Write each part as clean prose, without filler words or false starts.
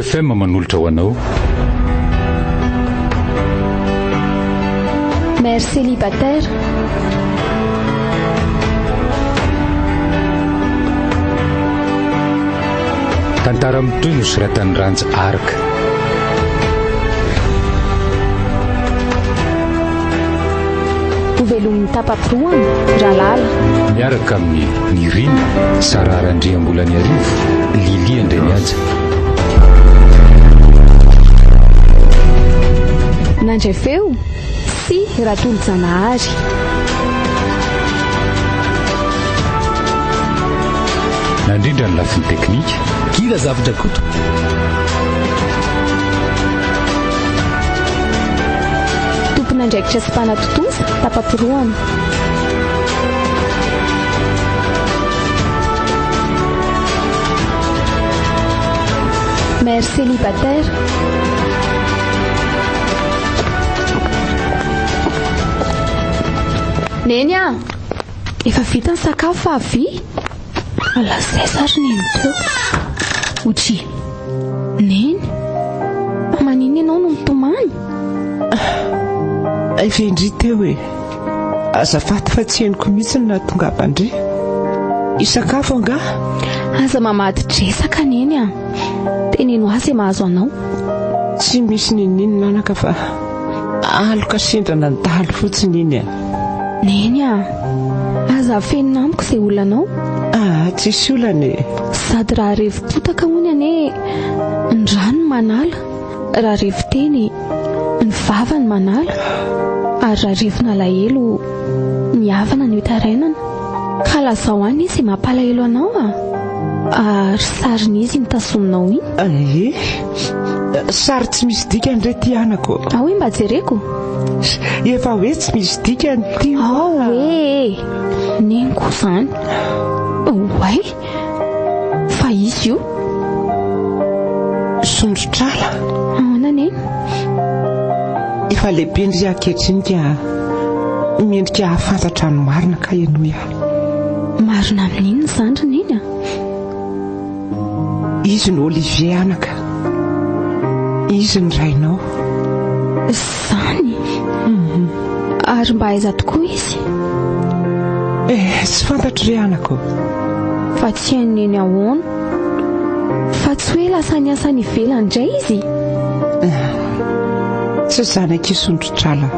FM manolotra ho anao. Mère célibataire. Tantara mitohy nosoratan'i Ranja Arc. Hovelomin'ny tapa-pirohana, Ralala. Miaraka amin'i Nirina, Sarah Randriambolaniarivo, Lily Andriamihaja. Nandray feo sy Ratolojanahary. Nandrindra ny lafiny teknika. Guy Razafindrakoto. Tompon'andraikitra sy mpanatontosa, tapa-pirohana. Mère célibataire. Neny a! Efa vita ny sakafo fa avia. Lasa aiza ary Neny teo? Otri. Neny? Fa maninona ianao no mitomany? Hay ve ndry teo e? Azafady fa tsy henoko mihitsy ny nahatongavan-dry. Hisakafo angaha? Aza mamadi-dresaka Neny a! Teneno ahy izay mahazo anao. Tsy misy n'inon'inona anaka fa aloka sendra nandalo fotsiny iny e. Neny a! Aza afenina amiko izay olanao. Ah, tsisy olana e. Sady raha revo-potaka hono anie ny rano no manala, raha revo-teny ny vava no manala, ary raha revon'alahelo ny havana no itarainana. Ka lazao any izay mampalahelo anao a! Ary sarin'iza iny tazominao iny? Eh, sary tsy misy dikany re ty anako. Ao hoe mba jereko. Efa hoe tsy misy dikany ty Ao hoe neny koa izany. Oay, fa izy io. Sondrotrala. Ahoana neny? Efa lehibe ndry ankehitriny ka mendrika hahafantatra ny marina ka henoy ahy. Marina amin'inona izany ry neny a? Izy no Olivier anaka. Izy ny rainao. Izany? Mhm. Ary mba aiza tokoa izy? Eh, tsy fantatro re anako. Fa tsy hain'i Neny ahoana? Fa tsy hoe lasa niasa any ivelany indray izy? Eh, tsy zanak'i Sondrotrala.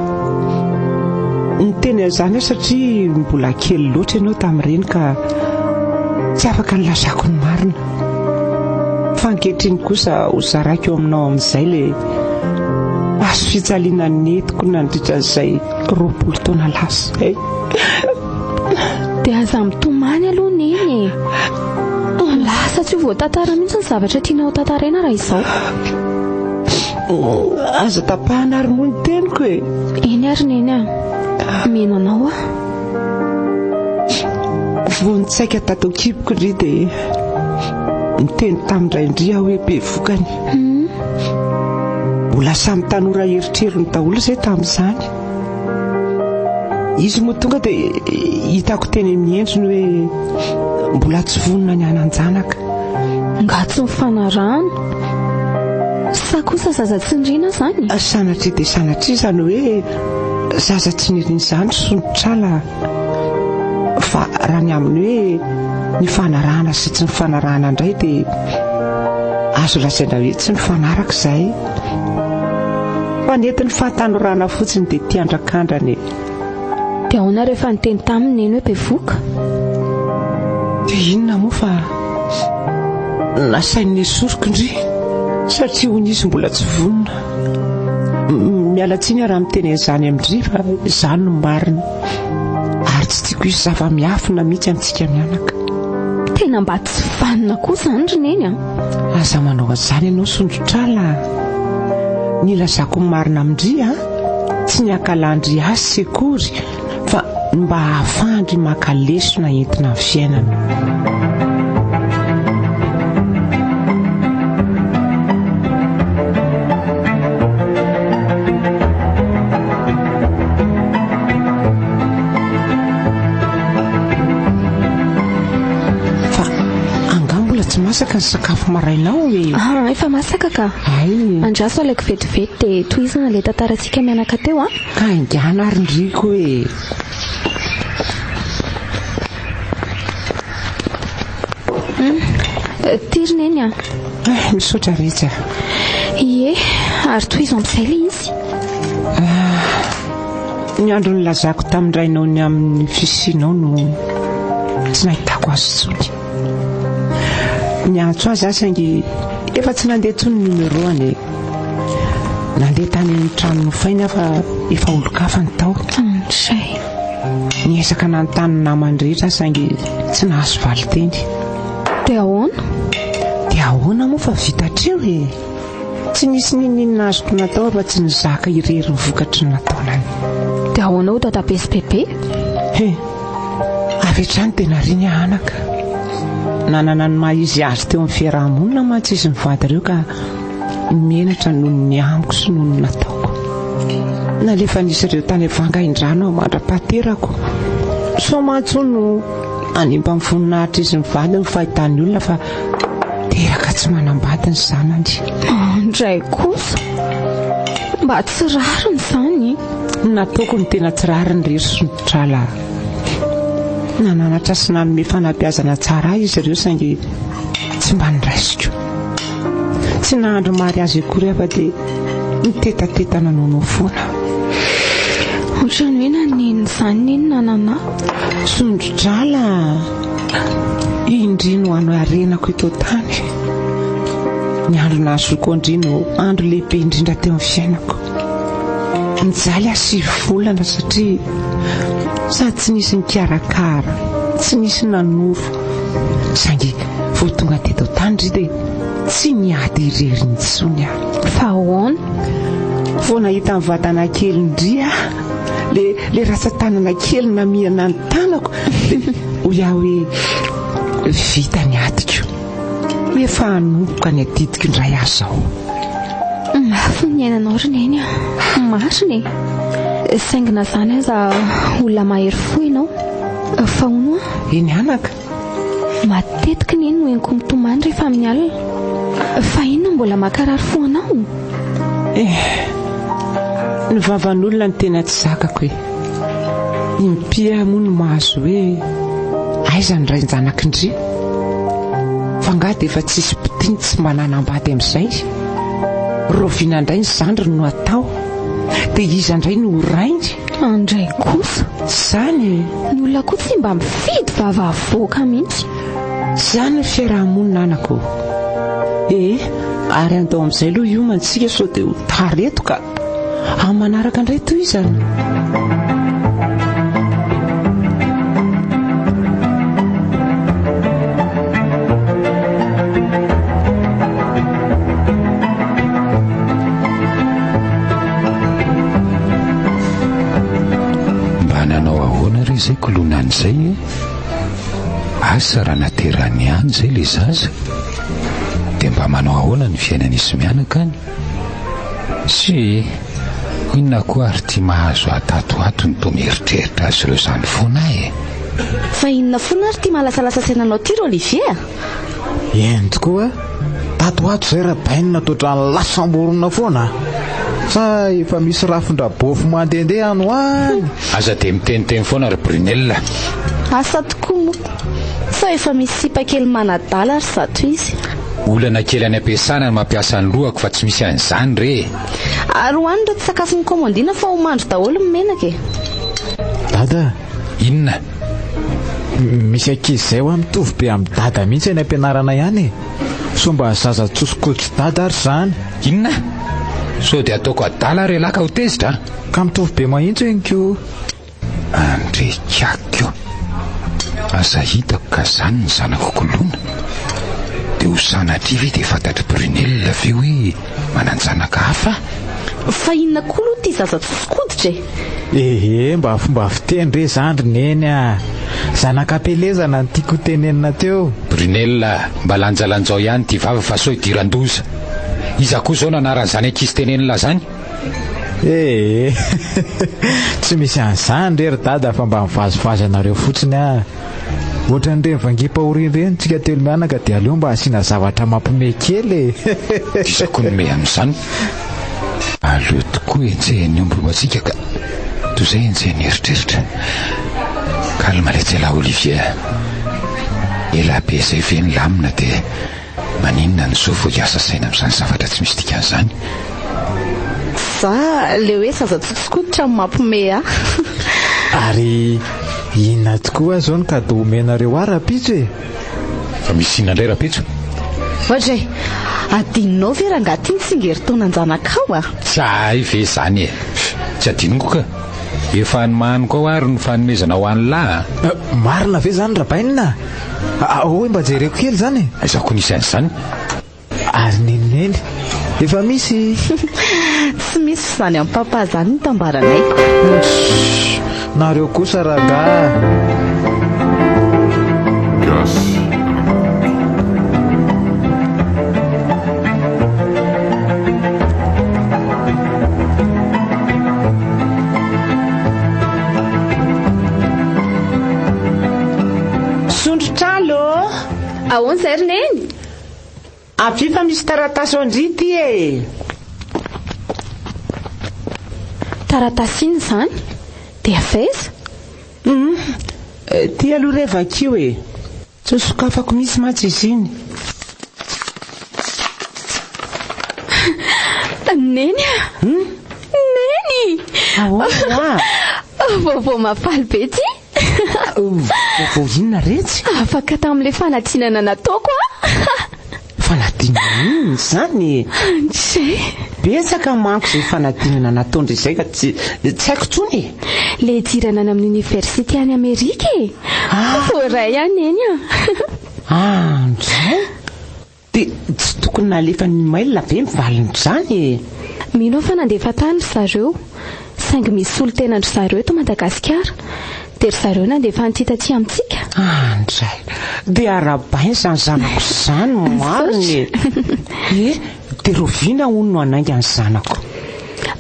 Niteny an'izany aho satria mbola kely loatra ianao tamin'ireny ka tsy afaka nilazako ny marina. Fa ankehitriny kosa ho zaraiko eo aminao amin'izay ilay hazo fijaliana nentiko nandritra izay 20 taona lasa izay. Dia aza mitomany aloha Neny e! Lasa tsy ho voatantara mihitsy ny zavatra tianao hotantaraina raha izao. Aza tapahana ary moa ny teniko e! Eny ary Neny a! Mino anao aho. Vao nitsaika tato an-kiboko ndry dia niteny tamin-draindry aho hoe bevokany. Hmm. Mbola samy tanora eritreriny daholo izay tamin'izany. Izy moa tonga dia hitako teny amin'ny endriny hoe mbola tsy vonona ny hanan-janaka. Nga tsy nifanarahana? Sa kosa zaza tsy niriana izany? Sanatria dia sanatria izany hoe zaza tsy niriana izany sonotrala fa raha ny amin'ny hoe nifanarahana sy tsy nifanarahana indray dia azo lazaina hoe tsy nifanaraka izahay. Fa nentin'ny fahatanorana fotsiny dia tia andrakandrana e. Dia ahoana rehefa niteny taminy neny hoe bevoka? Dia inona moa fa nasainy nesoriko ndry satria hono izy mbola tsy vonona. Miala tsiny aho raha miteny an'izany amin-dry fa izany no marina. Ary tsy tiako hisy zava-miafina mihitsy amintsika mianaka. Tena mba tsy vanona koa izany ry neny a! Aza manao an'izany ianao Sondrotrala a! Ny ilazako ny marina amin-dry a, tsy ny hankalan-dry ahy sy akory fa ny mba hahafahan-dry maka lesona entina amin'ny fiainana. Fa angaha mbola. tsy masaka ny sakafo marainao e. Ah, efa masaka ka. Hay. Andraso alaiko vetivety dia tohizana ilay tantarantsika mianaka teo an. Ka haingana ary ndriko e. Hmm. Ty ry neny a. Eh, misaotra Rija. Ie, ary tohizo amin'izay ilay izy. Ah, ny andro nilazako tamin-drainao ny amin'ny fisianao no tsy nahitako azy intsony. Niantso azy aho saingy efa tsy nandeha intsony ny numéro-ny. Nandeha tany amin'ny trano nofainy aho fa efa olon-kafa ny tao. Andray. Niezaka nanontany ny namany rehetra aho saingy tsy nahazo valin-teny. Dia ahoana? Dia ahoana moa fa vita hatreo e! Tsy nisy n'inon'inona azoko natao afa-tsy nizaka irery ny vokatry ny nataonany. Dia ahoana ho dadabe sy bebe? He! Avy hatrany dia nariany aho anaka. Nanana ny maha izy azy teo amin'ny fiaraha-monina mantsy izy mivady ireo ka menatra noho ny amiko sy noho ny nataoko. Nalefan'izy ireo tany Vangaindrano aho mandra-pahaterako. Sao mantsy hono hanimba ny voninahitr'izy mivady ny fahitan'ny olona fa teraka tsy manambady ny zanany. Indray kosa. Mba tsy rariny izany. Ny nataoko no tena tsy rariny ry Sotrala. Nananatra sy nanome fanabeazana tsara ahy izy ireo saingy tsy mba noraisiko. Tsy nahandro mariazy akory aho fa dia nitetateta nanaonao foana. Ohatran'ny hoe nanenina izany neny nanana. Sondrodrala indry no ano harenako eto an-tany. Ny andro nahazoako an-dry no andro lehibe indrindra teo amin'ny fiainako. Nijaly aho sivy volana satria sady tsy nisy nikarakara, tsy nisy nanoro. Saingy vao tonga teto an-tany ry dia tsy niady irery intsony aho. Fa ahoana? Vao nahita ny vatana kelin-dry aho, le le ratsan-tanana kely namihana ny tanako, dia hoy aho hoe vita ny adiko. Efa hanomboka ny adidiko indray aho izao. Mafy ny niainanao ry Neny a! Marina e! Saingy na izany aza olona mahery fo ianao. Fa hono an? Eny anaka. Matetika Neny no henoko mitomany rehefa amin'ny alina. Fa inona mbola mankarary fo anao? Eh, ny vavan'olona no tena tsy zakako e. Impiry aho moa no mahazo hoe aiza ny rain-janak'indry? Fa angaha dia efa tsisy mpitia ny tsy mba nanambady amin'izay? Raoviana indray ny zandriny no atao? Dia iza indray no ho rainy? Andray kosa. Izany e! Ny olona koa tsy mba mifidy vava avoaka mihitsy. Izany ny fiaraha-monina anako. Ee, ary andao amin'izay aloha hiomana isika sao dia ho tara eto ka. Amin'ny manaraka indray tohizana. Mba nanao ahoana re izay kolonany izay e? Asa raha naterany ihany izay ilay zaza? Dia mba manao ahoana ny fiainan'izy mianaka any? Tsia e! Inona koa ary ity mahazo ahy tato ho ato no toa mieritreritra azy ireo izany foana aho e! Fa inona foana ary ity mahalasalasa saina anao ity ry Olivier a? Eny tokoa, tato ho ato izay Rabainina toa ohatran'ny lasam-borona foana a! Sa efa misy rafindra-bofy mandehandeha any ho any? Aza dia miteniteny foana ry Brunelle a! Asa tokoa moa. Sao efa misy sipa kely manadala ry zato izy. Olana kely any am-piasana no mampiasa ny lohako fa tsy misy an'izany re e! Ary hohano ireto sakafo nokaomandiana fa ho mandry daholo ny menaka e! Dada! Inona? Misy ankizy izay hoa mitovy be amin'i Dada mihitsy any am-pianarana ihany e! Sao mba zaza tsoso-koditry Dada ary izany? Inona? Sao dia ataoko adala ary ialahy ka ho tezitra a! Ka mitovy be mahintsy eny ko! Andriakako. Aza hitako ka zany ny zanako koloina. Dia ho sanatria ve dia fantatr'i Brunelle ve hoe manan-janaka hafa aho? Fa inona koa aloha ity zaza tsotso-koditra e? Ehe, mba fomba fiteny re zany ry Neny a! Zanak'ampielezana no tiako ho tenenina teo. Brunelle, mba lanjalanjao ihany ity vava fa sao idiran-doza. Iza koa izao no anaran'izany ankizy tenenin'lah izany? Ee, tsy misy an'izany re ry dada fa mba mivazivazy anareo fotsiny aho. Ohatran'ireny vangiam-pahoriana ireny tsika telo mianaka dia aleo mba asiana zavatra mampiomehy kely e. Iza koa no mehy amin'izany? Aleo tokoa enjehin'ny omby ho antsika ka. Toy izay enjehin'ny eritreritra. Calme letsy elah Olivier a. Ela be izay ve nilamina dia maninona no zao vao hiasa saina amin'izany zavatra tsy misy dikany izany? Za le hoe zaza tsotsokoditra no mampiomehy ahy. Ary inona tokoa zao ny cadeau omenareo ahy rapitso e? Fa misy inona indray rapitso? Ohatra e, adinonao ve rangaha ty ny tsingerin-taonan-janakao a? Tsy hay ve izany e! Tsy adinoko ka! Efa nomaniko ao ary ny fanomezana ho an'lah a! Marina ve izany Rabainina a? Ahoy mba jereko kely izany e! Aiza koa nisy an'izany? Ary neny neny, efa misy? Tsy misy f'izany amin'i Papa izany ny tambaranay. Tssy, nareo kosa rangaha. Gasy. Sondrotralo ô! Ahoana izay ry Neny? Avia fa misy taratasy ao ndry ity e! Taratasy inona izany? Dia avy aiza? Hum, ity aloha re vakio e! Tsy nosokafako mihitsy mantsy izy iny. Neny a! Hum? Neny! Ahoana hoa? Vaovao mahafaly be ity! Vaovao inona retsy? Afaka tamin'ilay fanadinana nataoko aho. Fanadinana inona izany e? Ndry. Betsaka manko izay fanadinana nataon-dry izay ka tsy tsy haiko intsony e. Ilay hidirana any amin'ny oniversite any Amerika e. Voaray aho Neny a. Ah, ndray? Dia tsy tokony nalefa ny mail ve ny valin'izany e? Mino aho fa nandefa tany ry zareo, saingy misy solontenan-dry zareo eto Madagasikara, dia ry zareo nandefa an'ity taty amintsika. Andray! Dia arahabaina izany zanako izany marina e! Ie, dia rahoviana hono no hanainga ny zanako?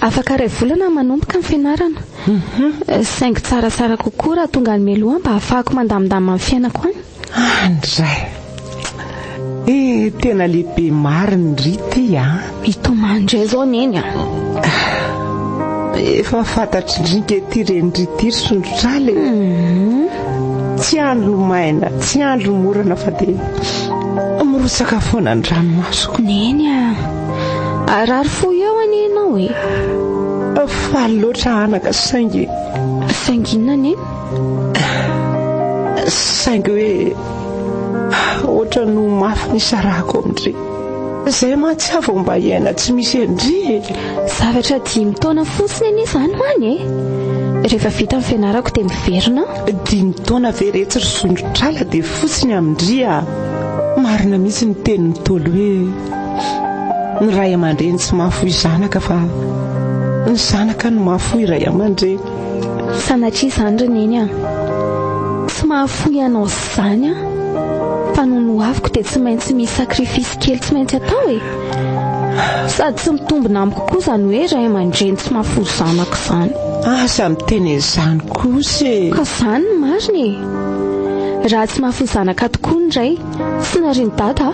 Afaka iray volana manomboka ny fianarana. Saingy tsaratsara kokoa raha tonga any mialoha mba hahafahako mandamindamina ny fiainako any. Andray! Eh, tena lehibe marina ry ty a! Mitomany indray izao Neny a! Efa fantatry ndry nge ty renin-dry ty ry Sondrotraly e! Tsy andro maina, tsy andro morana fa dia mirotsaka foana ny ranomasoko. Neny a! Harary fo eo anie ianao e! Faly loatra anaka saingy. Saingy inona Neny? Saingy hoe ohatran'ny ho mafy ny hisarahako amin-dry. Izay mantsy aho vao mba hiaina tsy misy an-dry e. Zavatra dimy taona fotsiny anie izany hoany e. Rehefa vita ny fianarako dia miverina aho. Dimy taona ve retsy ry Sondrotrala dia fotsiny amin-dry a! Marina mihitsy ny tenin'ny Ntaolo hoe ny ray aman-dreny tsy mahafoy zanaka fa ny zanaka no mahafoy ray aman-dreny. Sanatria izany ry Neny a! Tsy mahafoy anao izany aho, fa noho ny hoaviko dia tsy maintsy misy sacrifice kely tsy maintsy atao e! Sady tsy mitombina amiko koa izany hoe ray aman-dreny tsy mahafoy zanaka izany. Aza miteny an'izany kosa e! Ka izany no marina e! Raha tsy mahafoy zanaka tokoa ny ray, Tsy narian'i Dada a!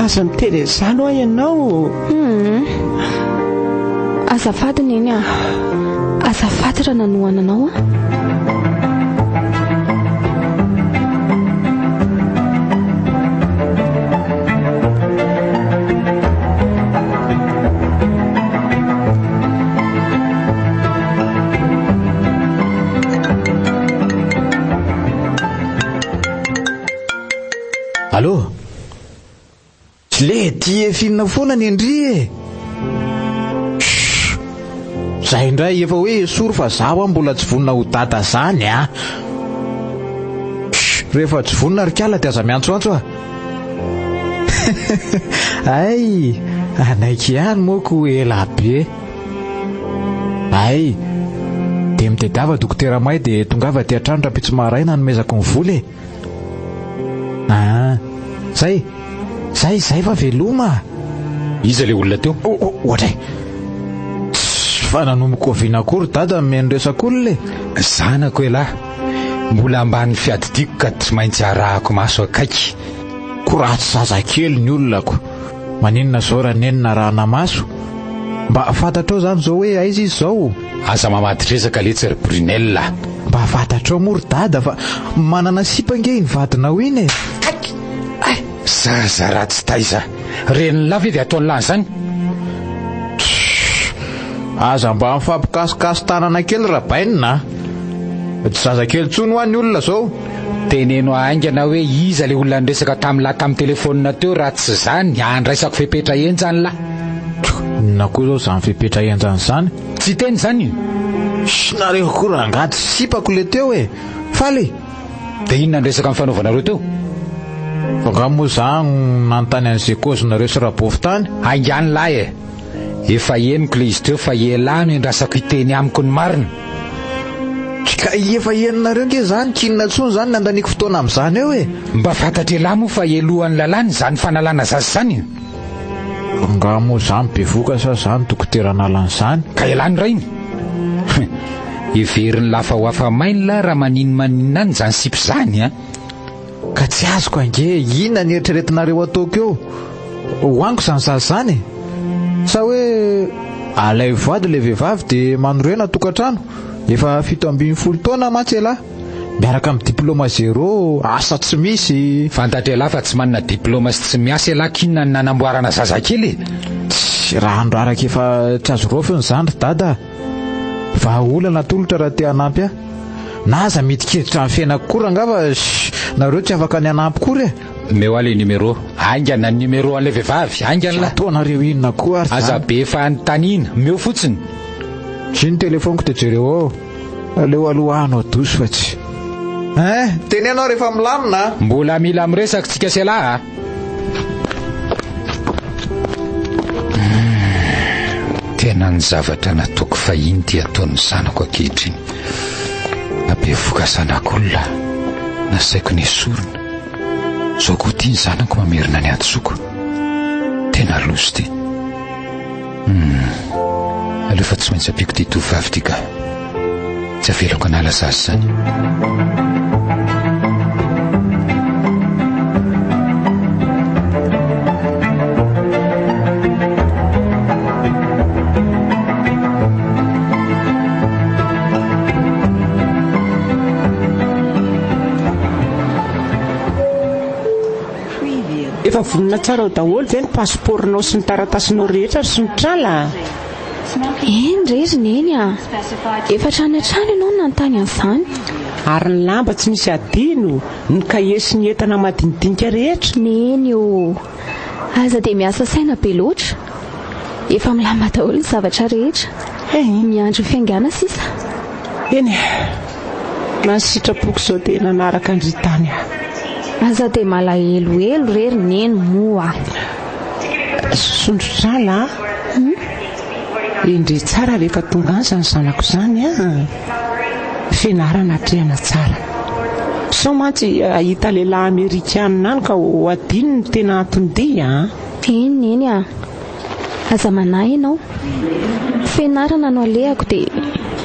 Aza miteny an'izany hoa ianao. Hum. Azafady Neny a. Azafady raha nanohana anao aho. Allô? Le tia film foana ny ndry e! Chut! Zay indray efa hoe esory fa zaho aho mbola tsy vonona ho dada zany a! Chut! Rehefa tsy vonona ry kala dia aza miantsoantso a! Hay! Hanaiky ihany moa ko ela be. Hay! Dia mitediava dokotera may dia tongava aty an-trano rahampitso maraina hanomezako ny vola e! Ah! Zay! Zay, zay fa veloma! Iza ilay olona teo? Oh, oh, ohatray! Tsy fa nanomboka oviana akory dada no mihaino resak'olona e! Zanako elah! Mbola ambany fiadidiako ka tsy maintsy arahako maso akaiky. Ko raha tsy zazakely ny olona ko. Maninona zao raha neny narahana maso? Mba fantatrao zany zao hoe aiza izy zao? Aza mamadi-dresaka letsy ry Brunelle a! Mba fantatrao moa ry dada fa manana sipa ange iny vadinao iny e! Kaiky! Ay! Zaza ratsy taiza! Renin'lah ve dia ataon'lah an'izany? Tssss! Aza mba mifampikasokaso-tanana kely Rabainina a! Tsy zazakely intsony hoa ny olona zao! Teneno haingana hoe iza ilay olona niresaka tamin'lah tamin'ny telefaonina teo raha tsy izany handraisako fepetra henjana lah. Inona koa izao izany fepetra henjana izany? Tsy hiteny izany? Shh nareo koa rangahy tsy sipako le teo e! Faly! Dia inona ny resaka nifanaovanareo teo? Fa angaha moa za no nanontany an'izay kôzinareo sy Rabofy tany? Haingano lahy e! Efa henoko ilay izy teo fa elah no endrasako hiteny amiko ny marina. Ka efa henonareo nge zany, k'inona intsony zany ny andaniako fotoana amin'izany eo e! Mba fantatr'elah moa fa helohan'ny lalàna izany fanalana zaza izany e! Angaha moa za no bevoka sa za no dokotera hanala an'izany? Ka elah no rainy? Heverin'lah fa ho afa-maina lah raha maninomaninona any izany sipa izany a! Ka tsy azoko ange, inona ny eritreretinareo ataoko eo? Hohaniko izany zaza izany e? Sa hoe alaivo vady ilay vehivavy dia manorena tokantrano? Efa 17 taona mantsy ialahy, miaraka amin'ny diploma zéro, asa tsy misy. Fantatr'ialahy fa tsy manana diploma sy tsy miasa ialahy k'inona ny nanamboarana zazakely e? Tssy, rano raraka efa tsy azo raofina izany ry dada a! Vahaolana atolotra raha te hanampy ahy. Na aza midikiditra amin'ny fiainako koa rangaha fa shh, nareo tsy afaka ny hanampy kory e! Omeo ahy ilay numéro. Haingana ny numéro an'ilay vehivavy, haingana lah. Ataonareo inona koa ary Aza be fanontaniana, omeo fotsiny. Ity ny telephone-ko dia jereo ao. Aleo aloha hanao douche fa tsy. Hein, teneno aho rehefa milamina a! Mbola mila miresaka tsika sy ialahy a! Tena ny zavatra nataoko fahiny ty ataon'ny zanako ankehitriny. Nabevoka zanak'olona, nasaiko nesorina. Zao koa ty ny zanako mamerina ny hadisoako. Tena loza ty. Hum. Aleo fa tsy maintsy ampiako ity tovovavy ity ka. Tsy avelako hanala zaza izany. Efa vonona tsara ao daholo ve ny passeport-nao sy ny taratasinao rehetra ry Sonotrala a? Eny re ry Neny a! Efa hatrany hatrany ianao no nanontany an'izany. Ary ny lamba tsy misy adino, ny kahie sy ny entana madinidinika rehetra? Neny ô! Aza dia miasa saina be loatra. Efa milamina daholo ny zavatra rehetra. Miandry ny fiaingàna sisa. Eny e! Na ny sitrapoko izao dia nanaraka an-dry tany aho. Aza dia malahelohelo re ry Neny moa. Sondrotrala a! Endrey tsara rehefa tonga any izany zanako izany a! Fianarana atrehana tsara. Sao mantsy hahita lehilahy amerikanina any ka ho adino ny tena anton-dia a! Eny Neny a! Aza manahy ianao. Fianarana no alehako dia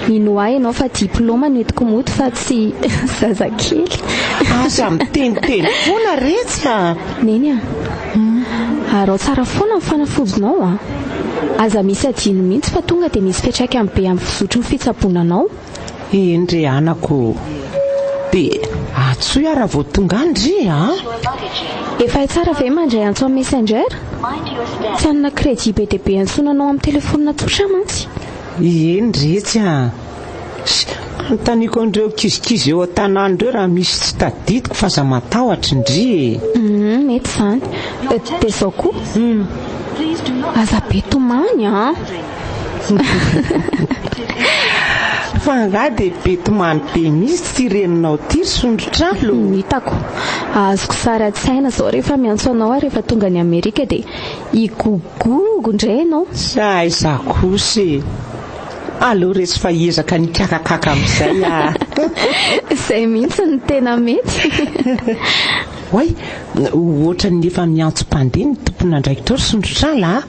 minoa ahy ianao fa diploma no entiko mody fa tsy zazakely. Aza miteniteny foana retsy a! Neny a! Araho tsara foana ny fanafodinao a! Aza misy adino mihitsy fa tonga dia misy fiantraikany be amin'ny fizotry ny fitsaboana anao. Eny re anako ô! Dia antsoy aho raha vao tonga any ry a! Efa hay tsara ve mandray antso amin'ny messenger? Tsy hanana crédit be dia be antsoina anao amin'ny telefaonina tsotra aho mantsy. Eny retsy a! Anontaniako an'ireo ankizikizy eo an-tanàna ireo raha misy tsy tadidiko fa aza matahotra ndry e! Hum, mety izany. Dia izao koa, aza be tomany an! Fa angaha dia be tomany be mihitsy ity reninao ity ry Sondrotralo? Hitako. Azoko sary an-tsaina izao rehefa miantso anao aho rehefa tonga any Amerika dia higogogo indray ianao. Sa aiza kosa e! Aleo re tsy fa hiezaka ny hikakakaka amin'izay aho. Izay mihitsy no tena mety. Oay, ohatran'ny efa miantso mpandeha ny tompon'andraikitra ao ry Sondrotrala a!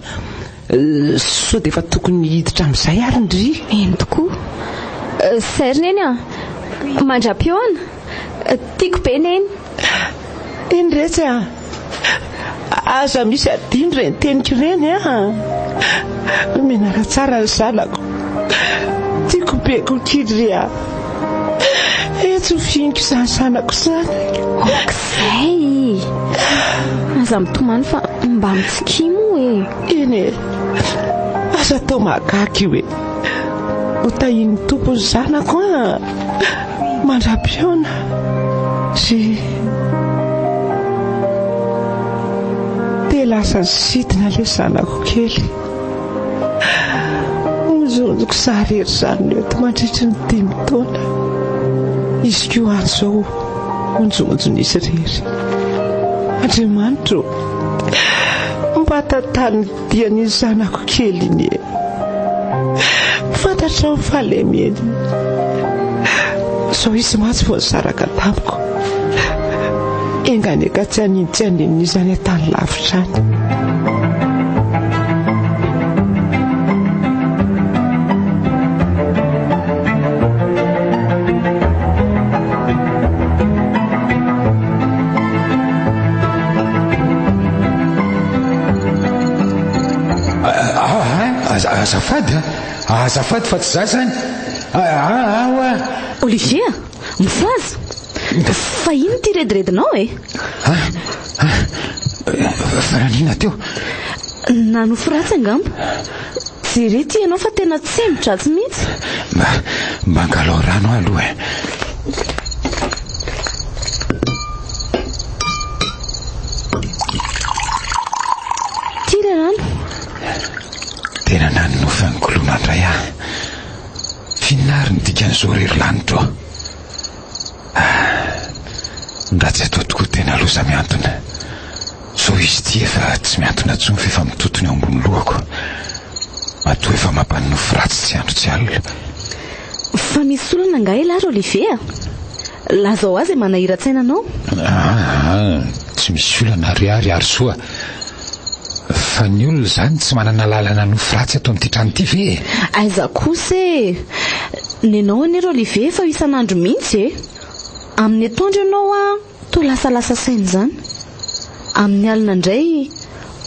Sao dia efa tokony hiditra amin'izay ary ndry? Eny tokoa. Zay ry Neny a! Mandra-pihaona! Tiako be Neny. Eny retsy a! Aza misy adino ireny teniko ireny a! Mianara tsara ny zanako. Tiako be koa Kidry a! Etsy ho fihiniko izany zanako izany. Aok'izay! Aza mitomany fa mba mitsikia moa e! Eny e! Aza atao mahagaga io e! Ho tahian'ny Tompo ny zanako a! Mandra-pihaona ry. Dia lasa nisidina ilay zanako kely. Onjonjoko za irery izany eto mandritry ny dimy taona. Izy koa any izao onjonjon'izy irery. Andriamanitra ô, mba tantano ny dian'iny zanako kely iny e. Fantatrao ny fahalemeny. Izao izy mantsy vao nisaraka tamiko. Enga anie ka tsy hanintsy haninona izy any an-tany lavitra any. Azafady a! Azafady fa tsy za zany! Ah ah oa! Olivier a! Mifohaza! Fa inona ity rediredinao e? Ah ah! Fa naninona teo? Nanofy ratsy angamba. Jereo ity ianao fa tena tsembo-dratsy mihitsy. Mba mba angalao rano aho aloha e. Ity ilay rano. Tena nanonofy an'i Koloina indray aho. F'inona ary ny dikan'izao ry lanitro? Ah, ny ratsy atao tokoa tena loza mihantona. Zao izy ity efa tsy mihantona intsony fa efa mitotona eo ambony lohako. Matoa efa mampanonofy ratsy tsy andro tsy alina. Fa misy olana angaha elah ry Olivier a? Lazao ahy izay manahiran-tsaina anao. Aa, tsy misy olana ry ahy ry Harisoa. Fa ny olona izany tsy manana lalana hanofy ratsy ato amin'ity trano ity ve e? Aiza kosa e! Nenao anie ry Olivier efa isan'andro mihitsy e! Amin'ny atoandro ianao an, toa lasalasa saina izany. Amin'ny alina indray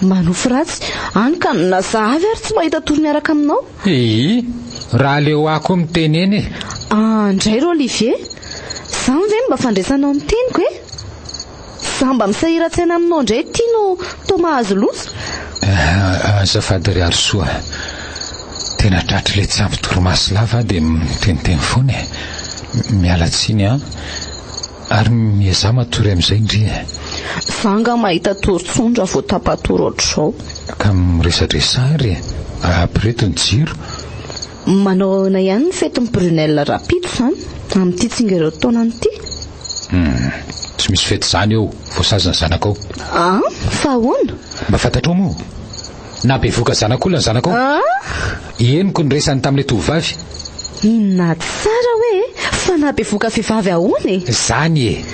manofy ratsy, hany ka na za avy ary tsy mahita tory miaraka aminao. Ii, raha aleo ahy koa miteny eny e! Ah ndray ry Olivier, zany ve no mba fandraisanao ny teniko e? Za mba misahiran-tsaina aminao indray ity no toa mahazo loza. Azafady ry Harisoa, tena tratry ilay tsy ampy torimaso lava aho dia miteniteny foana e. Miala tsiny an. Ary miezaha matory amin'izay ndry e. Za angaha mahita tory tsony raha vao tapa-tory ohatr'izao. Ka miresadresaha ary e. Ampireto ny jiro. Manao ahoana ihany ny fetin'i Brunelle rahampitso izany, amin'ity tsingerin-taonany ity? Hum, tsy misy fety izany eo, voasazy ny zanakao. An? Fa ahoana? Mba fantatrao moa? Na bevoka zanak'olona ny zanakao? An? Henoko ny resany tamin'ilay tovovavy. Inona tsara hoe fa na bevoka vehivavy ahoana e? Izany e!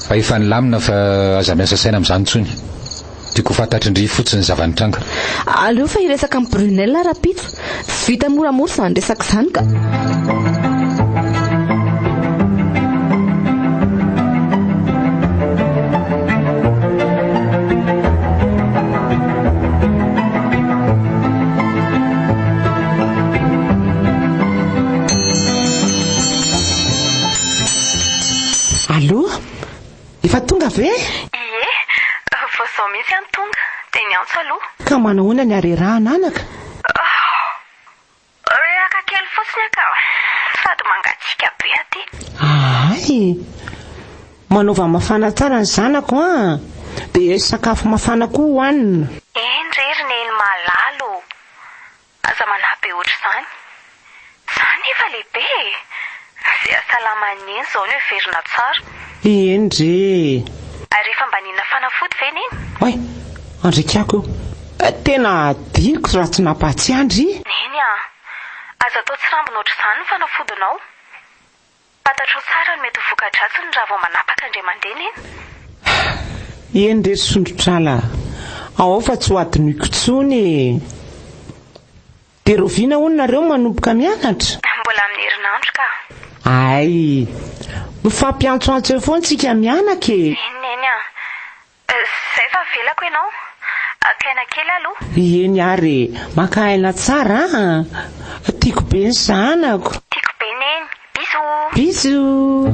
Fa efa nilamina fa aza miasa saina amin'izany intsony. Tiako ho fantatry ndry fotsiny ny zava-nitranga. Aleo fa hiresaka amin'i Brunelle rahampitso. Tsy vita moramora izany resaka izany ka. Allô? Efa tonga ve? Ie, vao izao mihitsy aho no tonga, dia niantso aloha. Ka manahoana ny harerahana anaka? Reraka kely fotsiny aho ka, sady mangatsiaka be aty. Ahay! Manaova mafana tsara ny zanako an! Dia sakafo mafana koa hohanina. Eny re ry Neny malala ô! Aza manahy be ohatr'izany. Za anie efa lehibe e! Ze hasalaman'i Neny izao no heverina tsara. Eny re e! Ary efa mba nihinana fanafody ve Neny? Oay! Andriakako io. Tena adinoko raha tsy nampahatsiahy ndry. Neny a! Aza atao tsirambina ohatr'izany ny fanafodinao. Fantatrao tsara ny mety ho voka-dratsiny raha vao manapaka indray mandeha Neny. Eny re ry Sondrotrala a! Ao fa tsy ho adinoiko intsony e! Dia rahoviana hono nareo no manomboka mianatra? Mbola amin'ny herinandro ka! Hay! Mifampiantsoantso eo foana tsika mianaka e! Eny Neny a! Zay fa avelako ianao. Haka aina kely aloha. Eny ary e! Maka aina tsara an! Tiako be ny zanako. Tiako be Neny. Bisous! Bisous!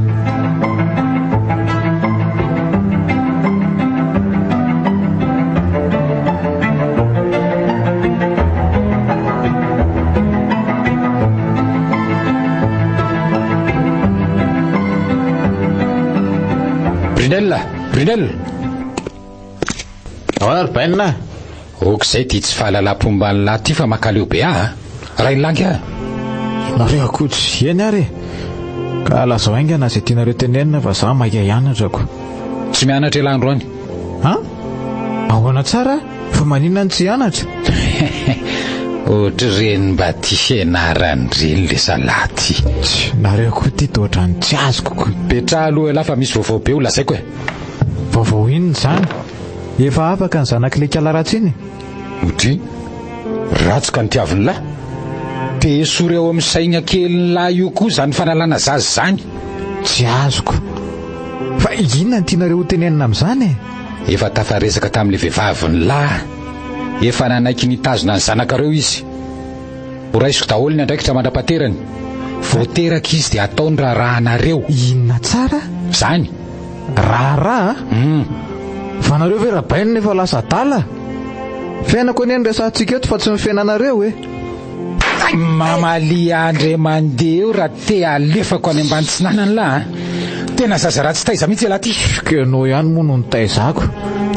Brunelle! Brunelle! Ahoana ry Bainina a? Ok izay ity tsy fahalalam-pomban'lah ity fa mankaleo be ahy a! Rainilahy a! Nareo akoho tsy eny ary e! Ka lazao haingana izay tianareo tenenina fa za maika hianatra ko. Tsy mianatra elah androany. An? Ahoana tsara? Fa maninona no tsy hianatra? Ohatr'ireny mba tia fianarana ireny le zalahy ty. Tsia, nareo koa ty toa ohatran'ny tsy azoko ko. Petraha aloha elah fa misy vaovao be ho lazaiko e. Vaovao inona izany? Efa afaka ny zanak'ilay kala ratsy iny? Odry, ratsy ka nitiavin'lah. Dia esory ao amin'ny saigna kelin'lah io koa izany fanalana zaza izany. Tsy azoko. Fa inona no tianareo ho tenenina amin'izany e? Efa tafaresaka tamin'ilay vehivavin'lah. Efa nanaiky ny hitazona ny zanakareo izy. Ho raisiko daholo ny andraikitra mandra-paterany. Vao teraka izy dia atao ny raharahanareo. Inona tsara? Izany. Raharaha? Hum. Fa nareo ve Rabainina efa lasa adala? Fiainako anie no resahantsika eto fa tsy ny fiainanareo e. Mamalia indray mandeha eo raha te alefako any ambany tsinanana lah a. Tena zaza ratsy taiza mihitsy ialahy ty. Ka ianao ihany moa no nitaizako.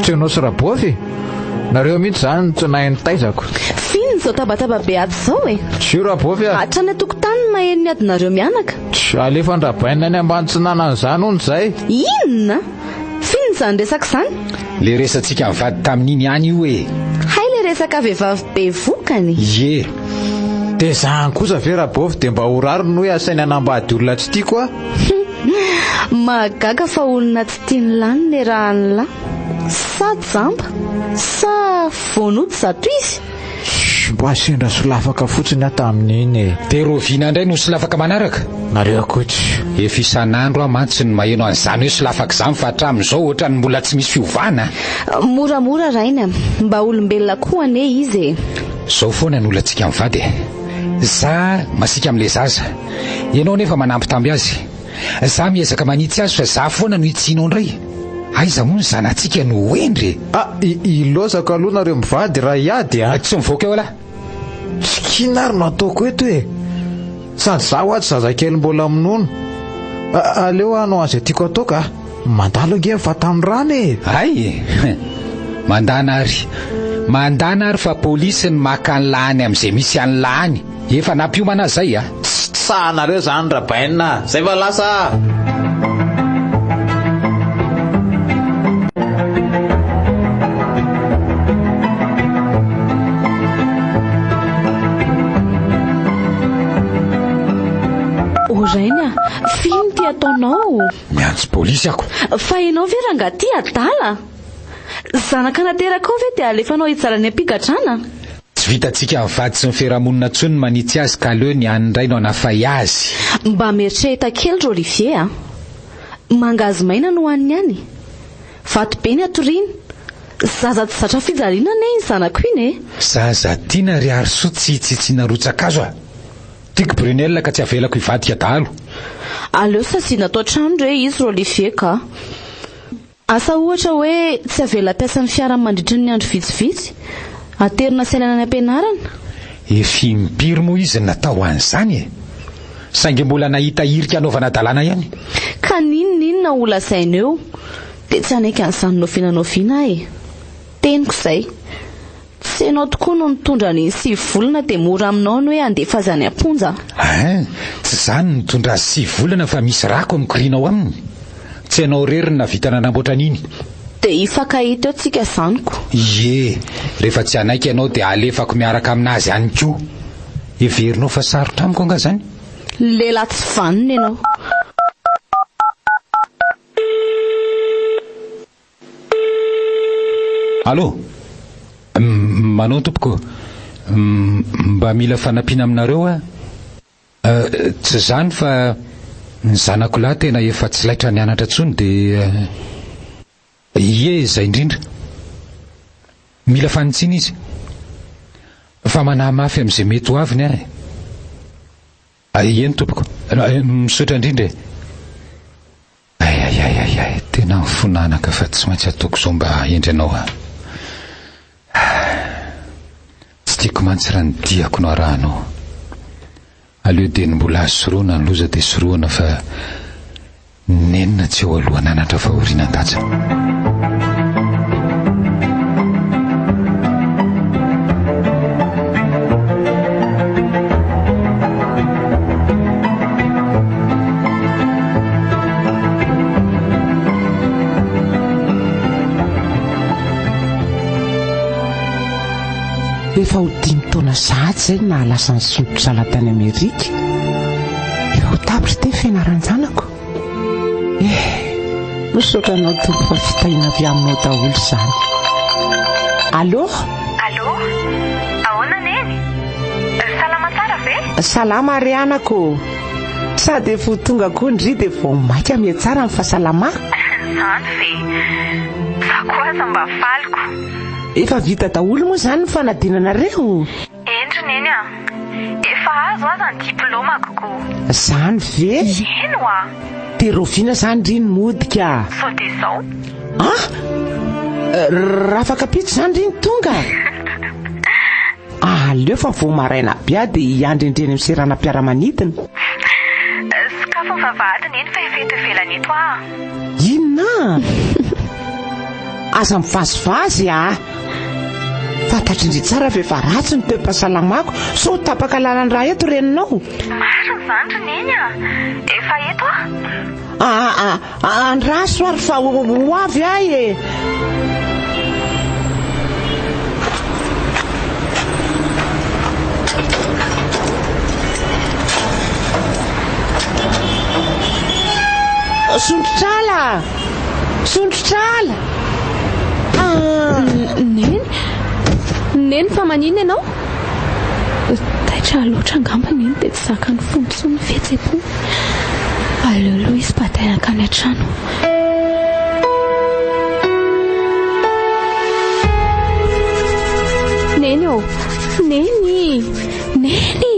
Tsy ianao sy Rabôfy e. Nareo mihitsy izany no tsy nahay nitaizako. F'inona izao tabataba be ato izao e? Tsia Rabôfy a. Hatrany an-tokotany no maheno ny adinareo mianaka. Tsia, alefan-dRabainina any ambany tsinanana izany hono izay. Inona? F'inona izany resaka izany? Le resatsika mivady tamin'iny ihany io e! Hay le resaka vehivavy bevokany? Ie! Dia zany kosa ve Rabôfy dia mba ho rariny hoe asainy hanambady olona tsy tiako aho? Mahagaga fa olona tsy tian'i lahy no nerahan'i lahy. Sa jamba? Sa voanody zato izy? Tssy, mba sendra solafaka fotsiny aho tamin'iny e. Dia rahoviana indray no solafaka manaraka? Nareo akoho tsy. Efa isan'andro aho mantsy no maheno an'izany hoe solafaka izany fa hatramin'izao ohatran'ny mbola tsy misy fiovana. Moramora Rainy a! Mba olombelona koa anie izy e! Izao foana ny olantsika mivady e! Za masiaka amin'ilay zaza, ianao nefa manambitamby azy. Za miezaka manitsy azy fa za foana no hitsianao indray. Aiza moa ny zanatsika no ho hendry e? Ah, ilaozako aloha nareo mivady raha hiady a! Tsy mivoaka eo lah. Tsy kina ary no ataoko eto e! Sady za hoa tsy zazakely mbola minono. Aleo hanao an'izay tiako atao ka! Mandalo ange ny fahatanorana e! Hay e! Mandana ary. Mandana ary fa polisy ny maka an'lah any amin'izay misy an'lah any. Efa nampiomana azy zay a! Tsy sahanareo zany Rabainina a! Zay fa lasa a! O Rainy a! F'inona ity ataonao? Miantso polisy ako. Fa ianao ve rangahy ity adala? Zanaka naterakao ve dia alefanao hijaly any am-pigadrana? Tsy vitantsika mivady sy ny fiarahamonina intsony ny manitsy azy ka aleo ny any indray no hanafay azy. Mba mieritrereta kely ry Olivier a! Mangahazo maina no haniny any. Vato be ny hatoriany. Zaza tsy zatra fijaliana anie iny zanako iny e! Zaza tiana ry Harisoa tsy hitsitsiana rotsa-kazo a! Tiako Brunelle ka tsy avelako hivadika dahalo. Aleo saziana ato an-trano re izy ry Olivier ka! Asa ohatra hoe tsy avela hampiasa ny fiarany mandritra ny andro vitsivitsy, aterina sy alaina any am-pianarana. Efa impiry moa izy no natao an'izany e! Saingy mbola nahita hirika hanaovana hadalana ihany. Ka n'inon'inona ho lazaina eo dia tsy hanaiky an'izany n'oviana n'oviana aho e! Teniko izay. Tsy ianao tokoa no nitondra an'iny 9 volana dia mora aminao ny hoe handefa azy any am-ponja. Hein, tsy za no nitondra azy 9 volana fa misy rako mikoriana ao aminy. Tsy ianao irery no nahavita nanamboatra an'iny. Dia hifankahita eo tsika zany ko. Ie, rehefa tsy hanaiky ianao dia alefako miaraka aminazy any koa. Heverinao fa sarotra amiko angaha izany? Lehilahy tsy vanona ianao. Allô? Manao tompoko. Mba mila fanampiana aminareo aho. Tsy izany fa. Ny zanako lahy tena efa tsy laitra nianatra intsony dia ie izay indrindra. Mila fanitsiana izy. Fa manahy mafy amin'izay mety ho aviny aho e. Eny tompoko. Misaotra indrindra e. Ay ay ay ay ay, tena mifona anaka fa tsy maintsy ataoko izao mba hahendry anao aho. Tsy tiako mantsy raha ny diako no arahanao. Aleo dieny mbola azo sorohana ny loza dia sorohana fa nenina tsy eo aloha ananatra fa aoriana an-datsa. Efa ho dimy taona sahady izay no nahalasa ny sondro-drala tany Amerika. Efa ho tapitra ity ny fianaran-janako. Eh, misaotra anao Tompo fa fitahiana avy aminao daholo izany. Allô? Allô? Ahoana Neny? Salama tsara ve? Salama ry anako ô! Sady efa ho tonga koa ndry dia vao mainka mihatsara ny fahasalamako. Izany ve? Za koa aza mba faliko. Efa vita daholo moa izany ny fanadinanareo? Eny ry Neny a! Efa azo aza ny diplaomako ko! Izany ve? Eny oa! Dia rahoviana izany ndry ny mody ka? Sao dia izao? An! Rafakapitso izany ndry ny tonga? Aleo fa vao maraina be aho dia hiandry an-dry eny amin'ny seranam-piaramanidina. Sokafy ny vavahady Neny fa efa eto ivelany eto aho. Inona? Aza mivazivazy ah! Fantatr'i ndry tsara fa efa ratsy ny toe-pahasalamako, sao ho tapaka lalan-drà eto reninao. Marina izany ry Neny ah! Efa eto aho. Aa, andraso ary fa ho avy aho e! Sondrotrala! Sondrotrala! Ah! Neny? Neny fa maninona ianao? Taitra loatra angamba Neny dia tsy zakan'ny fony intsony ny fihetseham-pony. Aleo aloha izy bataina hankany an-trano. Neny ô! Neny! Neny!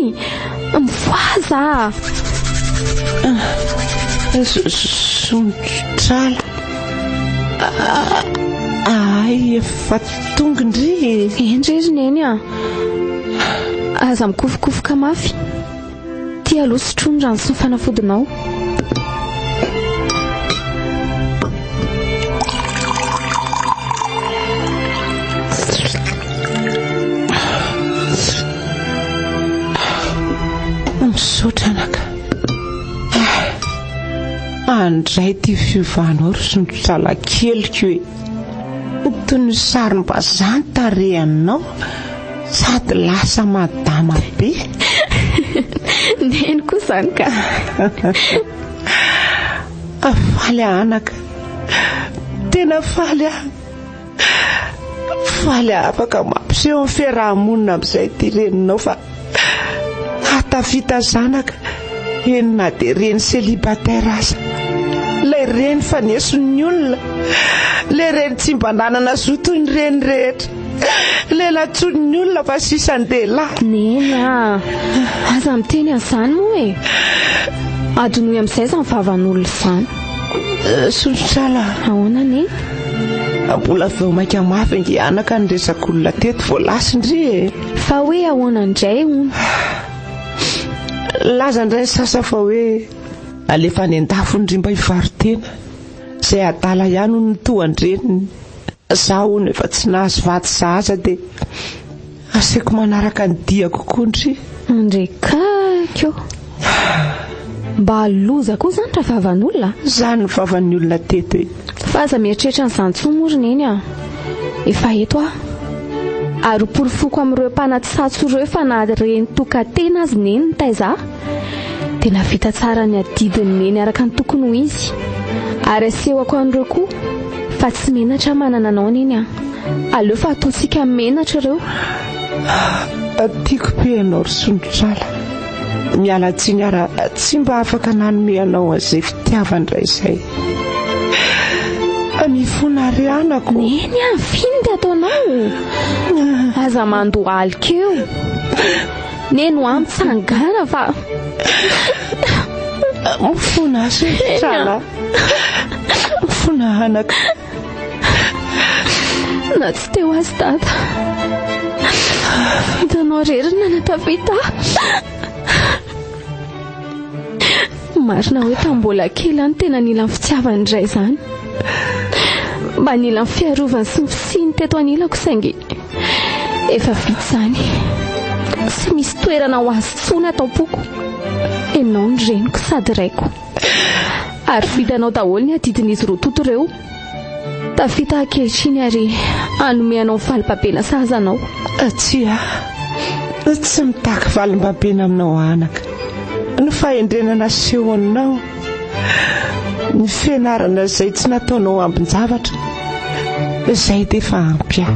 Mifohaza! Sondrotrala. Ay, efa tonga ndry e. Eny re ry Neny a. Aza mikofokofoka mafy. Ty aloha sotroy ny rano sy ny fanafodinao. Misaotra anaka. Andray ity fiovanao ry sondrotrala keliko e. Toy ny sarim-bazaha ny tarehinao sady lasa madama be. Neny koa izany ka. Faly aho anaka. Tena faly aho. Faly aho afaka mampiseho ny fiaraha-monina amin'izay ity reninao fa hahatafita zanaka, eny na dia reny célibataire aza. Ilay reny faneson'ny olona, ilay reny tsy mba nanana zo toy ny reny rehetra, ilay nantsoin'ny olona fa sisan-dehilahy. Neny a! Aza miteny an'izany moa e! Adinoy amin'izay izany vavan'olona izany. Solontrala. Ahoana Neny? Mbola vao mainka mafy ange anaka ny resak'olona teto vao lasa ndry e. Fa hoe ahoana indray hono? Laza indray ny sasa fa hoe alefa any an-dafy ndry mba hivaro-tena. Izay adala ihany hono no toa an-dreniny. Za hono efa tsy nahazo vady sahaza dia asaiko manaraka ny diako koa ndry. Ndry kaiky ô! Mba loza koa izany raha vavan'olona a! Izany ny vavan'ny olona teto e! Fa aza mieritreritra an'izany intsony moa ry Neny a! Efa eto aho. Ary ho porofoko amin'ireo mpanatsatso ireo fa na reny tokan-tena aza Neny nitaiza ahy dia nahavita tsara ny adidin'i Neny araka ny tokony ho izy. Ary asehoko an'ireo koa fa tsy menatra aho manana anao Neny a! Aleo fa ataontsika menatra ireo. Tiako be ianao ry Sondrotrala. Miala tsiny aho raha tsy mba afaka nanome anao an'izay fitiavan-dray izay. Mifona ry anako. Neny a, f'inona ty ataonao? Aza mandohalika eo. Neny ho ahy mitsangana fa... Mifona Sotrala. Mifona anaka. Na tsy teo azy dada. Hitanao irery ny nanatavita ahy. Marina hoe tamin'ny mbola kely aho no tena nila ny fitiavan'ny ray izany. Mba nila ny fiarovany sy ny fisiany teto anilako saingy efa vita izany. Tsy misy toerana ho azy intsony ato am-poko. Ianao no reniko sady raiko. Ary vitanao daholo ny adidin'izy roa tonta ireo. Tafita ankehitriny ary hanome anao ny valim-babena sahaza anao. Tsia, tsy mitaky valim-babena aminao anaka. Ny fahendrena nasehonao, ny fianarana izay tsy nataonao ambin-javatra, izay dia efa ampy ahy.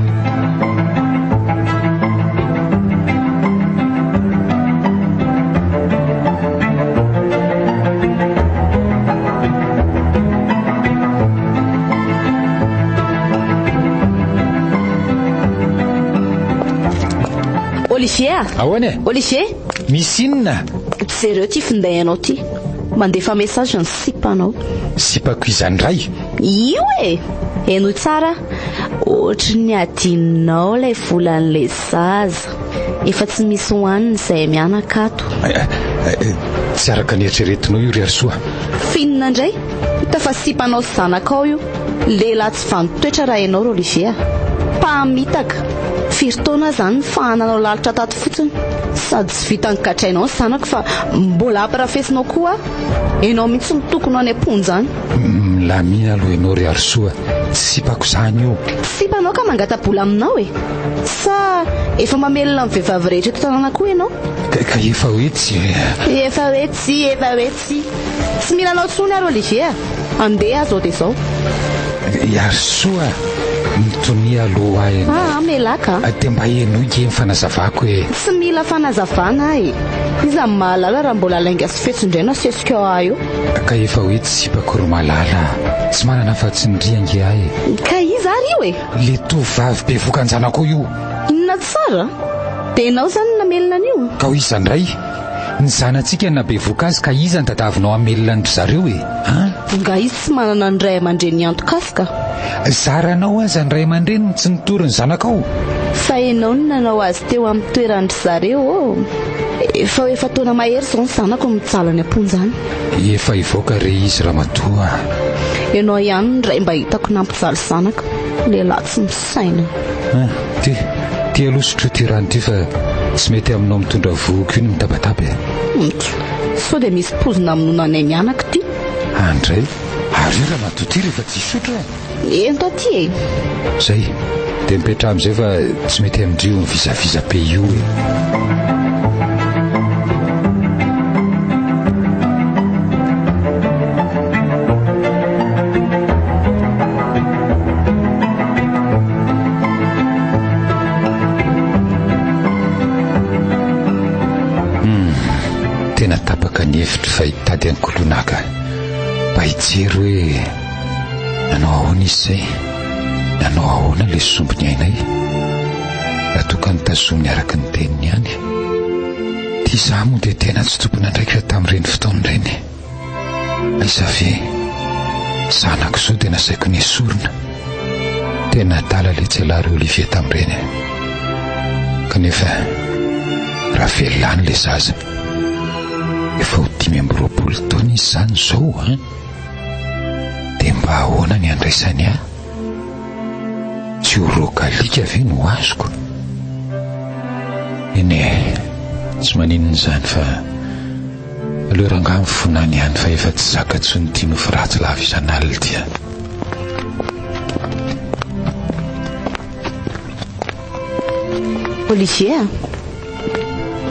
Olivier a! Ahoana e? Olivier! Misy inona? Jereo ity finday anao ity. Mandefa message ny sipanao. Sipako iza indray? Io e! Henoy tsara, ohatry ny adinonao ilay volan'ilay zaza. Efa tsy misy hohanina izahay mianaka ato. Tsy araka ny eritreretinao io ry Harisoa. F'inona indray? Hita fa sipanao sy zanakao io. Lehilahy tsy vanon-toetra raha ianao ry Olivier a! Mpamitaka! Firy taona aho izany nifahananao lalitra tato fotsiny. Sady tsy vitan'ny gadrainao ny zanako fa mbola ampirafesinao koa aho. Ianao mihitsy no tokony ho any am-ponja any. Milamina aloha ianao ry Harisoa, tsy sipako izany io. Sipanao ka mangata-bola aminao e! Sa efa mamelona ny vehivavy rehetra eto an-tanàna koa ianao? Ka efa hoe tsy. Efa hoe tsy, efa hoe tsy. Tsy mila anao intsony aho ry Olivier a! Andeha aho izao dia izao. Iarisoa a! Mitonia aloha aho ianao. Aa, melaka a! Dia mba henoy nge ny fanazavako e! Tsy mila fanazavana aho e! Iza no mahalala raha mbola lainga sy fetsy indray no asesiko ahy eo? Ka efa hoe tsy sipako ry Malala a! Tsy manana afa-tsy ny ry ange aho e! Ka iza ary io e? Le tovovavy bevoka an-janakao io. Inona tsara? Dia ianao izany no namelona an'io? Ka ho iza indray? Ny zanatsika no nabevoka azy ka iza no tadavinao hamelona an-dry zareo e? An? Nga izy tsy manana ny ray aman-dreny hiantoka azy ka. Zaranao aza ny ray aman-dreniny tsy nitory ny zanakao. Fa ianao no nanao azy teo amin'ny toeran-dry zareo ô! Efa ho efa-taona mahery izao ny zanako no mijaly any am-ponja any. Efa hivoaka re izy ramatoa a! Ianao ihany no ray mba hitako nampijaly zanaka, lehilahy tsy misaina. Ah, ty, ty aloha sotroy ty rano ty fa tsy mety aminao mitondra vohoka io ny mitabataba e. Mty, sao dia misy pozina hamonoana anay mianaka ity. Andray, ary io ramatoa ty rehefa tsy hisotro e! Ento aty e! Zay, dia mipetraha amin'izay fa tsy mety amin-dry io mivizaviza be io e! Hum, tena tapaka ny hevitro fa hitady an'i Kolonaka mba hijery hoe Nanao ahoana izy izay? Nanao ahoana ilay sombiny ainay? Raha toa ka notazominy araka ny teniny ihany. Ity izaho moa dia tena tsy tompon'andraikitra tamin'ireny fotoana ireny. Aiza ve? Zanako izao dia nasaiko nesorina. Tena adala ilay tsialahy ry Olivier tamin'ireny. Kanefa raha velona any ilay zaza, efa ho 25 taona izy izany izao an! Dia mba ahoana ny handraisany ahy? Tsy ho roaka alika ve no azoko? Eny e, tsy maninona izany fa aleo rangahy mifona any ihany fa efa tsy zaka intsony ity nofy ratsy lava isan'alina ity a. Olivier a!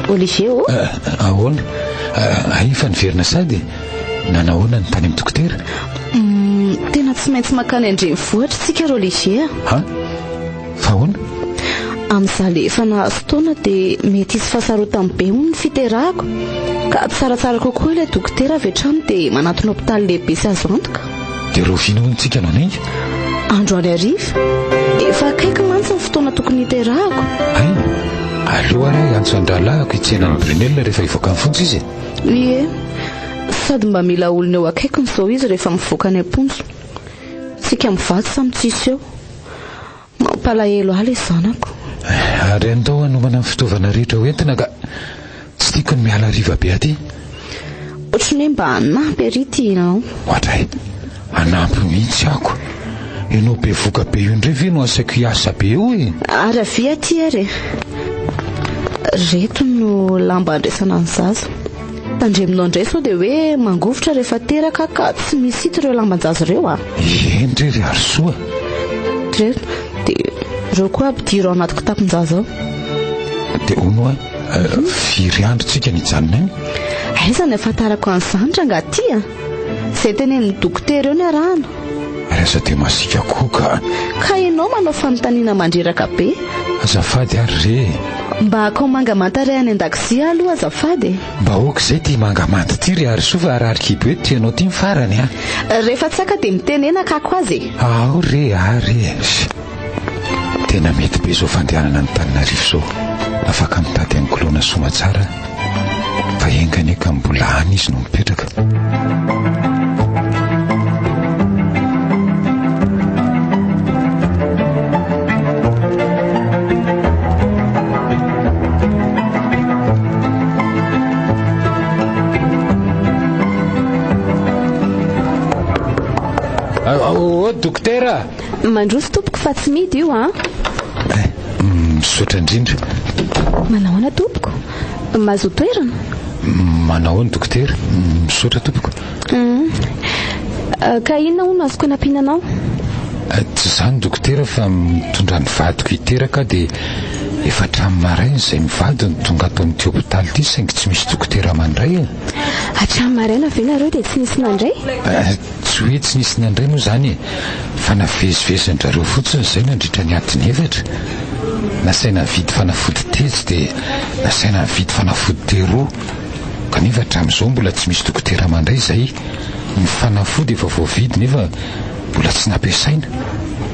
Olivier ô! Eh, ahoana? Eh, hay efa niverina sady nanahoana ny tany amin'ny dokotera? Mm, tena tsy maintsy makany an-drenivohitra tsika ry Olivier. Ha? Fa ahoana? Amin'izaho le efa nahazo taona dia mety hisy fahasarotam-be hono ny fiterahako. Ka tsaratsara kokoa ilay dokotera avy hatrany dia manatona hopitaly lehibe sy azo antoka. Dia rahoviana hono tsika no hanainga? Androany hariva. Efa akaiky mantsy ny fotoana tokony hiterahako. Hay, aleo ary aho hiantso an-drahalahiko hitsena an'i Brunel rehefa hivoaka ny fonja izy e. Ie, sady mba mila olona eo akaikiny izao izy rehefa mivoaka any am-ponja. Tsika mivady samy tsisy eo. Mampalahelo ahy ilay zanako. Ary andao hanomana ny fitaovana rehetra ho entina ka. Tsy tiako ny miala hariva be aty. Ohatry ny hoe mba hanampy ery ity ianao. Oadray, hanampy mihitsy ako. Ianao bevoka be io indray ve no asaiko hiasa be eo e? Ary avia aty ary e. Reto no lamba andraisana ny zaza. Tandremonao indray sao dia hoe mangovitra rehefa teraka ka tsy misy hita ireo lamban-jaza ireo a. Eny re ry Harisoa. Reto, dia ireo koa ampidiro ao anaty kitapon-jaza ao. Dia hono hoa, firy andro tsika no hijanona any? Aiza no ahafantarako an'izany rangahy ty a? Izay tenenin'ny dokotera eo no arahana. Ary aza dia masiaka koa ka. Ka ianao manao fanontaniana mandreraka be. Azafady ary re e. Mba akao manga manta re any an-dakozia aloha azafady e. Mba ok izay ity manga manta ity ry Harisoa fa harary kibo eto ity anao ity ny farany a. Rehefa tsy haka dia mitenena akako azy e. Ao re ary e. Tena mety be izao fandehanana Antananarivo izao. Afaka mitady an'i Koloina Soamatsara fa enga anie ka mbola any izy no mipetraka. Oh, dokotera! Mandroso tompoko fa tsy midy io an! Eh, misaotra indrindra. Manao ahoana tompoko? Mazoto toerana? Manao ahoana dokotera? Misaotra tompoko. Ka inona hono azoko anampiana anao? Tsy izany dokotera fa mitondra ny vadiko hiteraka aho dia efa hatramin'ny maraina izay mivady no tonga ato amin'ity hopitaly ity saingy tsy misy dokotera mandray e. Hatramin'ny maraina ve nareo dia tsy nisy nandray? Tsy hoe tsy nisy nandray moa izany e, fa navezivezin-drareo fotsiny izay nandritra ny adiny efatra. Nasaina nividy fanafody tetsy dia nasaina nividy fanafody teroa. Kanefa hatramin'izao mbola tsy misy dokotera mandray izay. Ny fanafody efa voavidy nefa mbola tsy nampiasaina.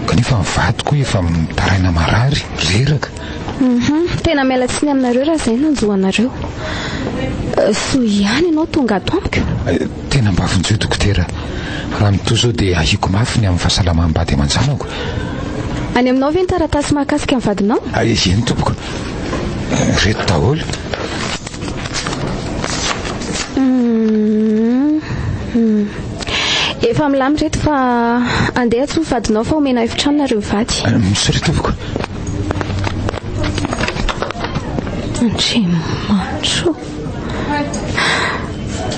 Kanefa ny vadiko efa mitaraina marary, reraka. Hum, tena miala tsiny aminareo raha izay no nanjo anareo. Soa ihany ianao tonga ato amiko. Tena mba vonjeo dokotera. Raha mitohy izao dia ahiako mafy ny amin'ny fahasalamam-bady aman-janako. Any aminao ve ny taratasy mahakasika ny vadinao? Eny tompoko. Ireto daholo. Efa milamina ireto fa andeha antsoy ny vadinao fa omena efitrano nareo mivady. Misaotra tompoko. Andriamanitro.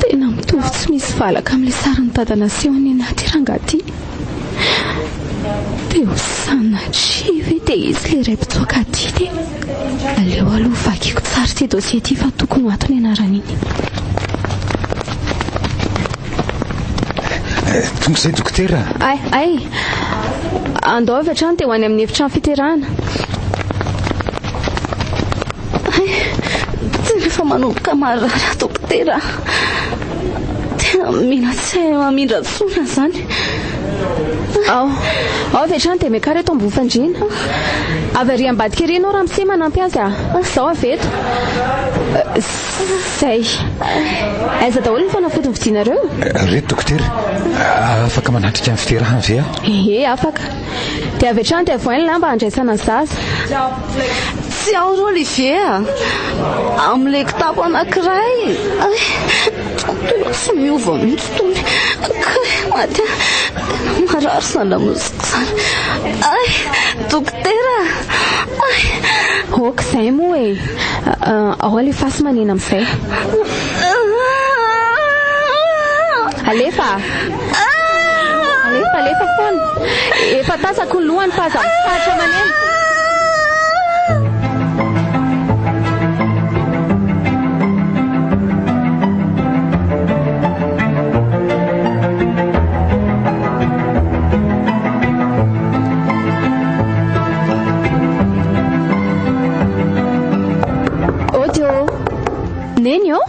Tena mitovy tsy misy valaka amin'ilay sarin'i dada nasehony anah ity rangahy ity. Dia ho sanatria ve dia izy ilay iray mpitsoaka adidy e? Aleo aloha vakiko tsara ity dossier ity fa tokony ho ato ny anaran'iny. Tonga izay dokotera. Ay, ay. Andao avy hatrany dia ho any amin'ny efitrano fiterahana. Ay, tena efa manomboka marary aho dokotera. Tena mila tsy hay mamindra intsony aho izany. Ao, ao avy hatrany dia miakara eto ambony fandriana. Avy ary ambadika ery ianao ramose manampy azy ah. Izao avy eto. Izay. Aiza daholo ny fanafody novidianareo? Reto dokotera, afaka manatrika ny fiterahana ve aho? Ie, afaka. Dia avy hatrany dia avohay ny lamba handraisana ny zaza. Tsy ao ry Olivier a! Amin'ilay kitapo anankiray. Ay, tena tsy miova mihitsy itony. Kay, maty aho. Tena marary izany lamosiko izany. Ay, dokotera! Ay! Ok, izay moa e. Ao alefaso manena amin'izay. Alefa! Alefa, alefa foana. Efa tazako ny lohany fa aza mitsahatra maneno. Audio. Neny ô?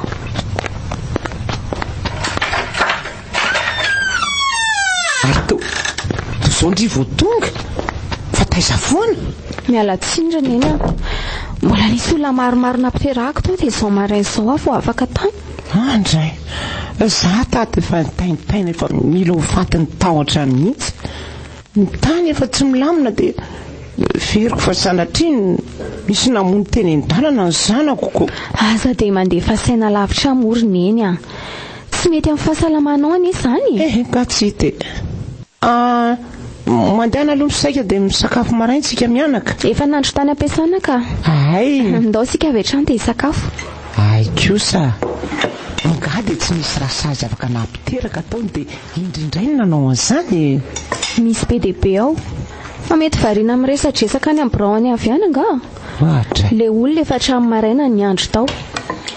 Izao ndry vao tonga. Fa taiza foana? Miala tsiny ry Neny a. Mbola nisy olona maromaro nampiterahako tao dia izao maraina izao aho vao afaka tany. Andray! Za tato efa nitaintaina efa mila ho fatin'ny tahotra mihitsy. Ny tany efa tsy milamina dia heveriko fa sanatria nisy namono teny an-dalana ny zanako ko. Aza dia mandefa saina lavitra moa ry Neny a! Tsy mety amin'ny fahasalamanao anie izany e! Eh, ka tsy hita e! Ah, mandehana aloha misaika dia misakafo maraina isika mianaka. Efa nandro tany am-piasana ka. Hay! Ndao isika avy hatrany dia hisakafo. Hay kosa! Angaha dia tsy nisy rasazy afaka nampiteraka ataony dia indry indray no nanao an'izany e! Misy be dia be ao. Fa mety variana miresadresaka any amin'ny birao any avy any angaha? Ohatra. Ilay olona efa hatramin'ny maraina niandry tao.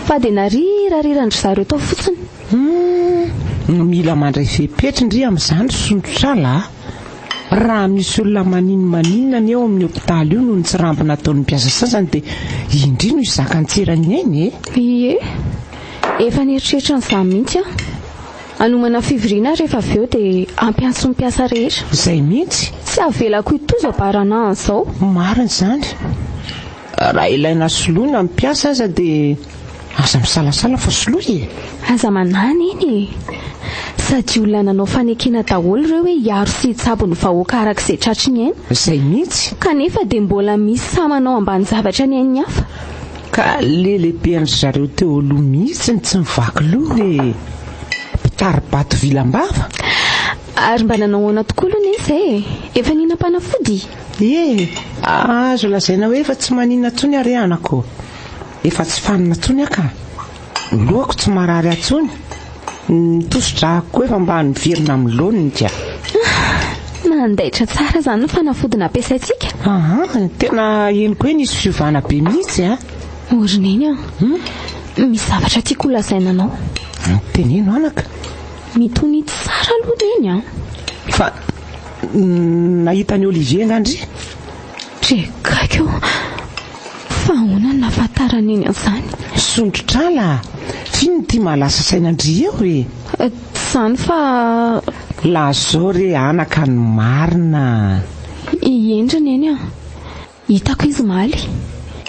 Fa dia narirariran-dry zareo tao fotsiny. Humm, mila mandray fepetra ndry amin'izany ry Sondrotrala a! Raha misy olona maninomaninona anie ao amin'ny hopitaly io noho ny tsirambina ataon'ny mpiasa sasany dia indry no hizaka ny tseran'ny ainy e! Ie, efa nieritreritra an'izany mihitsy aho. Hanomana fivoriana aho rehefa avy eo dia hampiantso ny mpiasa rehetra. Izay mihitsy! Tsy havelako hitozo abarana an'izao. Marina izany. Raha ilaina soloina ny mpiasa aza dia aza misalasala fa soloy e! Aza manahy neny e! Sady olona nanao fanekena daholo ireo hoe hiaro sy hitsabo ny vahoaka araka izay tratry ny aina. Izay mihitsy! Kanefa dia mbola misy sahy manao ambanin-javatra ny ain'ny hafa. Ka le lehibean-dry zareo teo aloha mihitsy no tsy mivaky loha e! Mpitari-bato vilam-bava! Ary mba nanao ahoana tokoa aloha neny izay e? Efa nihinam-panafody? Ie, azo lazaina hoe efa tsy maninona intsony aho re anako ô! Efa tsy fanina intsony aho ka! Ny lohako tsy marary intsony, ny tosi-drako koa efa mba niverina amin'ny laoniny ka! Nandaitra tsara izany ny fanafody nampiasaintsika? Aa, tena henoko hoe nisy fiovana be mihitsy a! O ry Neny a! Misy zavatra tiako holazaina anao. Teneno anaka. Mitonia tsara aloha Neny a! Fa nahita an'i Olivier angaha ndry? Dre gaigy ô! Fa ahoana no nahafantaran'i Neny an'izany? Sondrotr'ala a! F'inona ity mahalasa saina an-dry eo e? Tsy izany fa. Lazao re anaka ny marina a! Eny ry Neny a! Hitako izy omaly.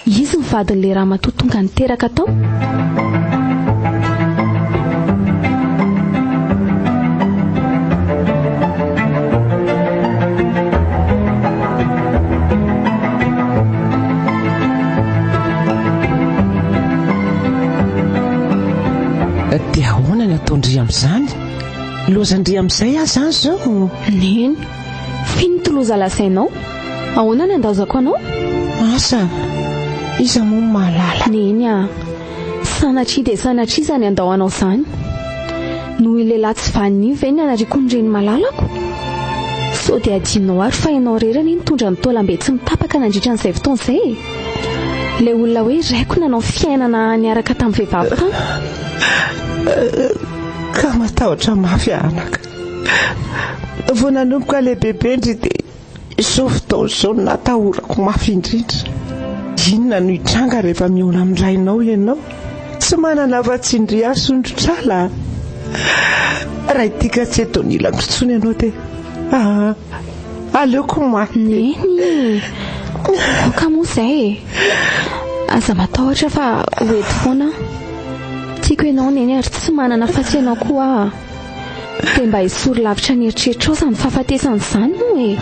Izy no vadin'ilay ramatoa tonga niteraka tao. Dia ahoana ny ataon-dry amin'izany? Lozan-dry amin'izay aho izany izao? Neny, f'inona ity loza lazainao? Ahoana ny handaozako anao? Asa, iza moa no mahalala? Neny a! Sanatria dia sanatria izany handao anao izany. Noho io lehilahy tsy vanona io ve ny hanariako ny reny malalako? Sao dia adinonao ary fa ianao irery anie nitondra ny taolam-be tsy mitapaka nandritra an'izay fotoana izay e! Ilay olona hoe raiko nanao fiainana niaraka tamin'ny vehivavy tany. Ka matahotra mafy aho anaka. Vao nanomboka lehibebe ndry dia Izao fotoana izao no natahorako mafy indrindra. Inona no hitranga rehefa mihaona amin'ny rainao ianao? Tsy manana afa-tsy ny ry Asondrotrala a! Raha ity ka tsy eto anilako intsony ianao dia ah, aleoko maty. Neny e! Aoka moa izay e! Aza matahotra fa ho eto foana aho. Tiako ianao Neny ary tsy manana afa-tsy ianao koa aho. Dia mba esory lavitra ny eritreritrao izany fahafatesana izany moa e!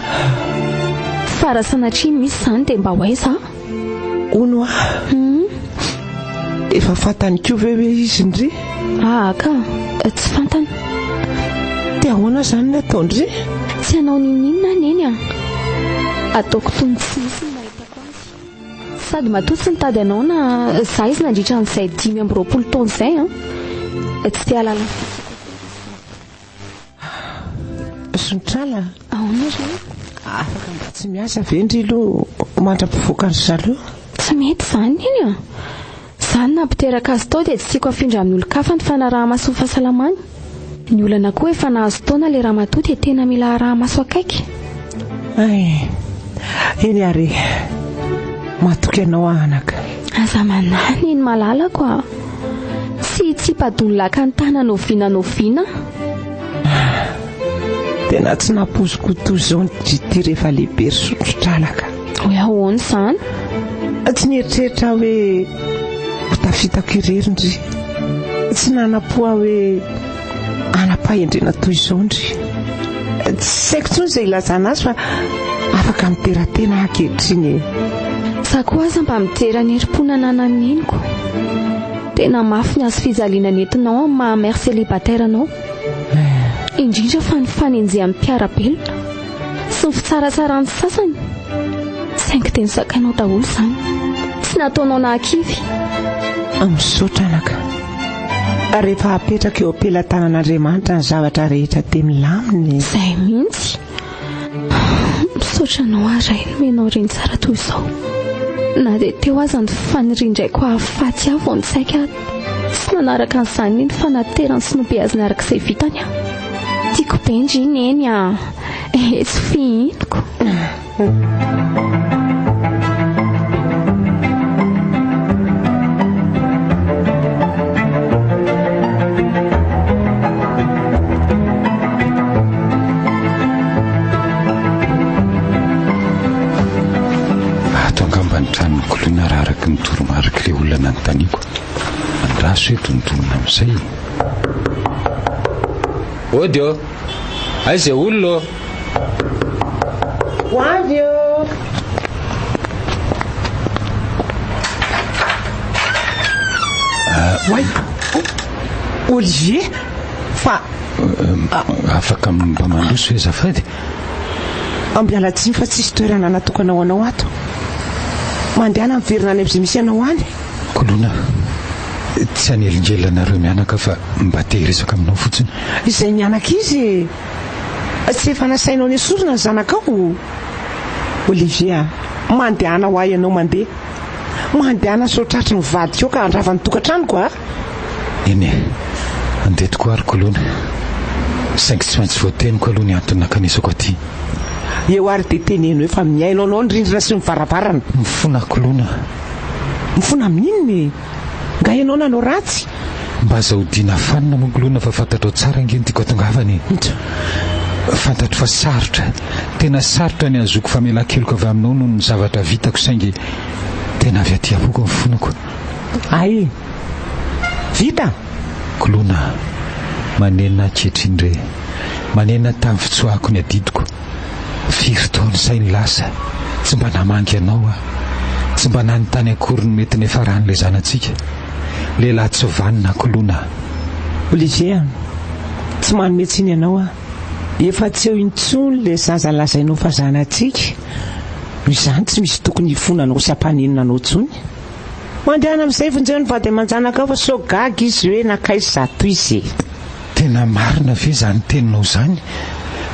Fa raha sanatria misy izany dia mba ho aiza aho? Hono hoa, Hum? efa fantany koa ve hoe izy ndry? Aa ka, tsy fantany. Dia ahoana izany ny ataon-dry? Tsy hanao n'inon'inona aho Neny a! Ataoko toy ny tsy nisy ny nahitako azy. Sady matoa tsy nitady anao na za izy nandritra an'izay 25 taona izay an! Tsy te hahalala ny fihetsiko akory izy fa. Sontrala a! Ahoana re? Afaka mba tsy miasa ve ndry aloha mandra-pivoakan-dry zareo? Tsy mety izany iny an! Za no nampiteraka azy tao dia tsy tiako afindra amin'ny olon-kafa ny fanaraha-maso ny fahasalamany. Ny olana koa efa nahazo taona ilay ramatoa dia tena mila araha-maso akaiky. Hay, eny ary e. Matoky anao aho anaka. Aza manahy neny malalako a. Tsy hitsipa-dony laka ny tanana oviana na oviana aho. Tena tsy nampoiziko ho toy izao ny dry rehefa lehibe ry Sotrotralaka. Hoe ahoana izany? Tsy nieritreritra aho hoe ho tafitako irery ndry. Tsy nanam-po aho hoe hanam-pahendrena toy izao ndry. Tsy haiko intsony izay ilazana azy fa afaka mitera-tena aho ankehitriny e. Za koa aza mba mijera ny herim-po nananan'ny neniko. Tena mafy ny hazo fijaliana nentinao amin'ny maha mère célibataire anao. Indrindra fa ny fanenjehan'ny mpiara-belona sy ny fitsaratsaran'ny sasany. Saingy dia nozakainao daholo izany. Tsy nataonao nahakivy. Misaotra anaka. Rehefa apetraka eo am-pelatanan'Andriamanitra ny zavatra rehetra dia milamina e. Izay mihitsy. Misaotra anao aho Ray nomenao reny tsara toy izao. Na dia teo aza ny fanirian-draiko hahafaty ahy vao nitsaika aho, tsy nanaraka an'izany ny fanaterany sy nobeaziny araka izay vitany aho. Tiako be ndry Neny a! Eh, tsy fihiniko. Ato angamba ny tranon'i Koloina raha araka ny toromarik'ilay olona nanontaniako. Andraso eto ny tonona amin'izay e. Ody ô! Aiza e olona ô? Ho avy ô! Oay! Olivier! Fa. Afaka mba mandroso ve azafady? Miala tsiny fa tsisy toerana natokana ho anao ato. Mandehana miverina any amin'izay misy anao any. Koloina, tsy hanelingelina anareo mianaka fa mba te hiresaka aminao fotsiny. Izay mianaka izy e! Tsy efa nasainao nesorina ny zanakao? Olivier a! Mandehana ho ahy ianao mandeha. Mandehana sao tratry ny vadiko eo ka handrava ny tokantranoko a! Eny e! Andeha tokoa ary Koloina. Saingy tsy maintsy voateniko aloha ny antony nankanesako aty. Eo ary dia teneno hoe fa mihaino anao ny rindrina sy ny varavarana. Mifona Koloina. Mifona amin'inona e? Nga ianao nanao ratsy? Mba aza odiana fanina moa Koloina fa fantatrao tsara ange ny tiako hatongavana e. Fantatro fa sarotra, tena sarotra ny hahazoako famelan-keloka avy aminao noho ny zavatra vitako saingy tena avy aty am-poko ny fonako. Ay! Vita? Koloina a! Manenina ankehitriny re! Manenina tamin'ny fitsoahako ny adidiko. Firy taona izay no lasa, tsy mba namangy anao aho. Tsy mba nanontany akory ny mety niafaran'ilay zanatsika. Lehilahy tsy vanona Koloina a! Olivier a! Tsy manome tsiny anao aho. Efa tsy eo intsony ilay zaza lazainao fa zanatsika. Noho izany tsy misy tokony hifonanao sy hampanenina anao intsony. Mandehana amin'izay vonjeo ny vady aman-janakao fa sao gaga izy hoe nankaiza izato izy e! Tena marina ve izany teninao izany?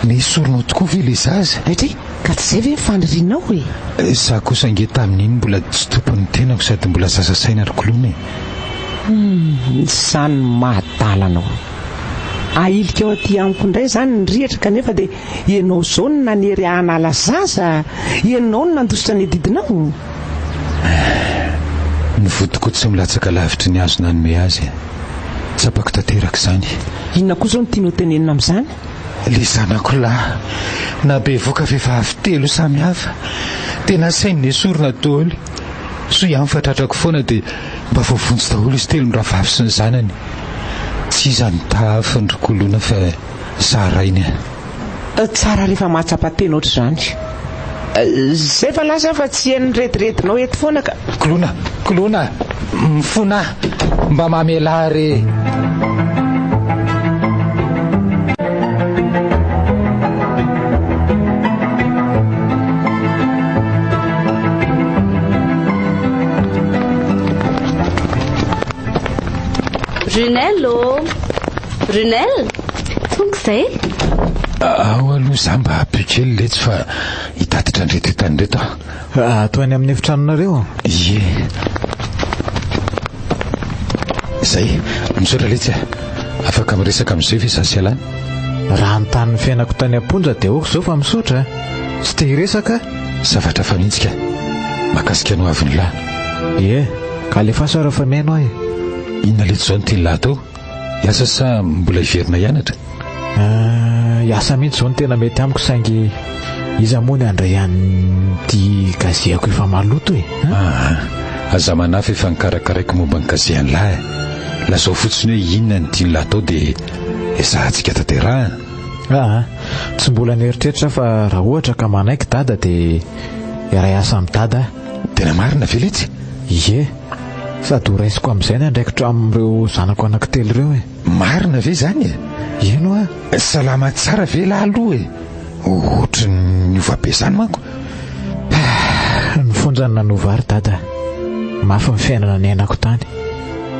Nesorinao tokoa ve ilay zaza? Aitry, ka tsy izay ve ny fanirianao e? Izaho kosa ange tamin'iny mbola tsy tompon'ny tenako sady mbola zaza saina ry Koloina e! Humm, izany no maha adala anao. Ahilikao aty amiko indray izany ny rihatra kanefa dia ianao izao no nanery ahy hanala zaza, ianao no nandositra ny adidinao. Ny vodiko tsy milatsaka lavitry ny hazo nanome azy. Tsapako tanteraka izany. Inona koa izao no tianao tenenina amin'izany? Ilay zanako lahy, nabevoka vehivavy telo samy hafa, dia nasainy nesorina daholo. Soa ihany fa tratrako foana dia mba voavonjy daholo izy telo mirahavavy sy ny zanany. Tsy iza no tahafiny ry Koloina fa izaho rainy. Tsara rehefa mahatsapa tena ohatr'izany. Zay fa lasa fa tsy henon'ny rediredinao eto foana ka. Koloina, Koloina, mifona, mba mamelà re. Brunelle ô! Brunelle! Tonga izay. Ao aloha za mba ampio kely letsy fa hitatitra an'ireto entana ireto aho. Ato any amin'ny efitranonareo? Ie. Izay, misaotra letsy a. Afaka miresaka amin'izay ve za sy ialahy? Raha ny tanin'ny fiainako tany am-ponja dia aoka izao fa misaotra. Tsy te hiresaka aho. Zavatra hafa mihitsy ka. Mahakasika ny hoavin'ny lahy. Ie, ka alefaso ary fa mihaino aho e. Inona letsy izao no tian'ny lahy atao? Hiasa sa mbola hiverina hianatra? Hiasa mihitsy izao no tena mety amiko saingy iza moa ny handray an'ity gazeako efa maloto e? Aa, aza manahy fa efa nokarakaraiko momba ny gazean'lah e. Lazao fotsiny hoe inona no tian'lah atao dia ezahantsika tanterahina. Aa, tsy mbola nieritreritra aho fa raha ohatra ka manaiky dada dia hiray asa amin'i dada aho. Tena marina ve letsy? Ie, sady ho raisiko amin'izay ny andraikitro amin'ireo zanako anankitelo ireo e. Marina ve izany e? Eny hoa. Salama tsara ve lahy aloha e? Ohatry ny niova be izany manko. Ny fonja no nanova ahy ry dada. Mafy ny fiainana niainako tany.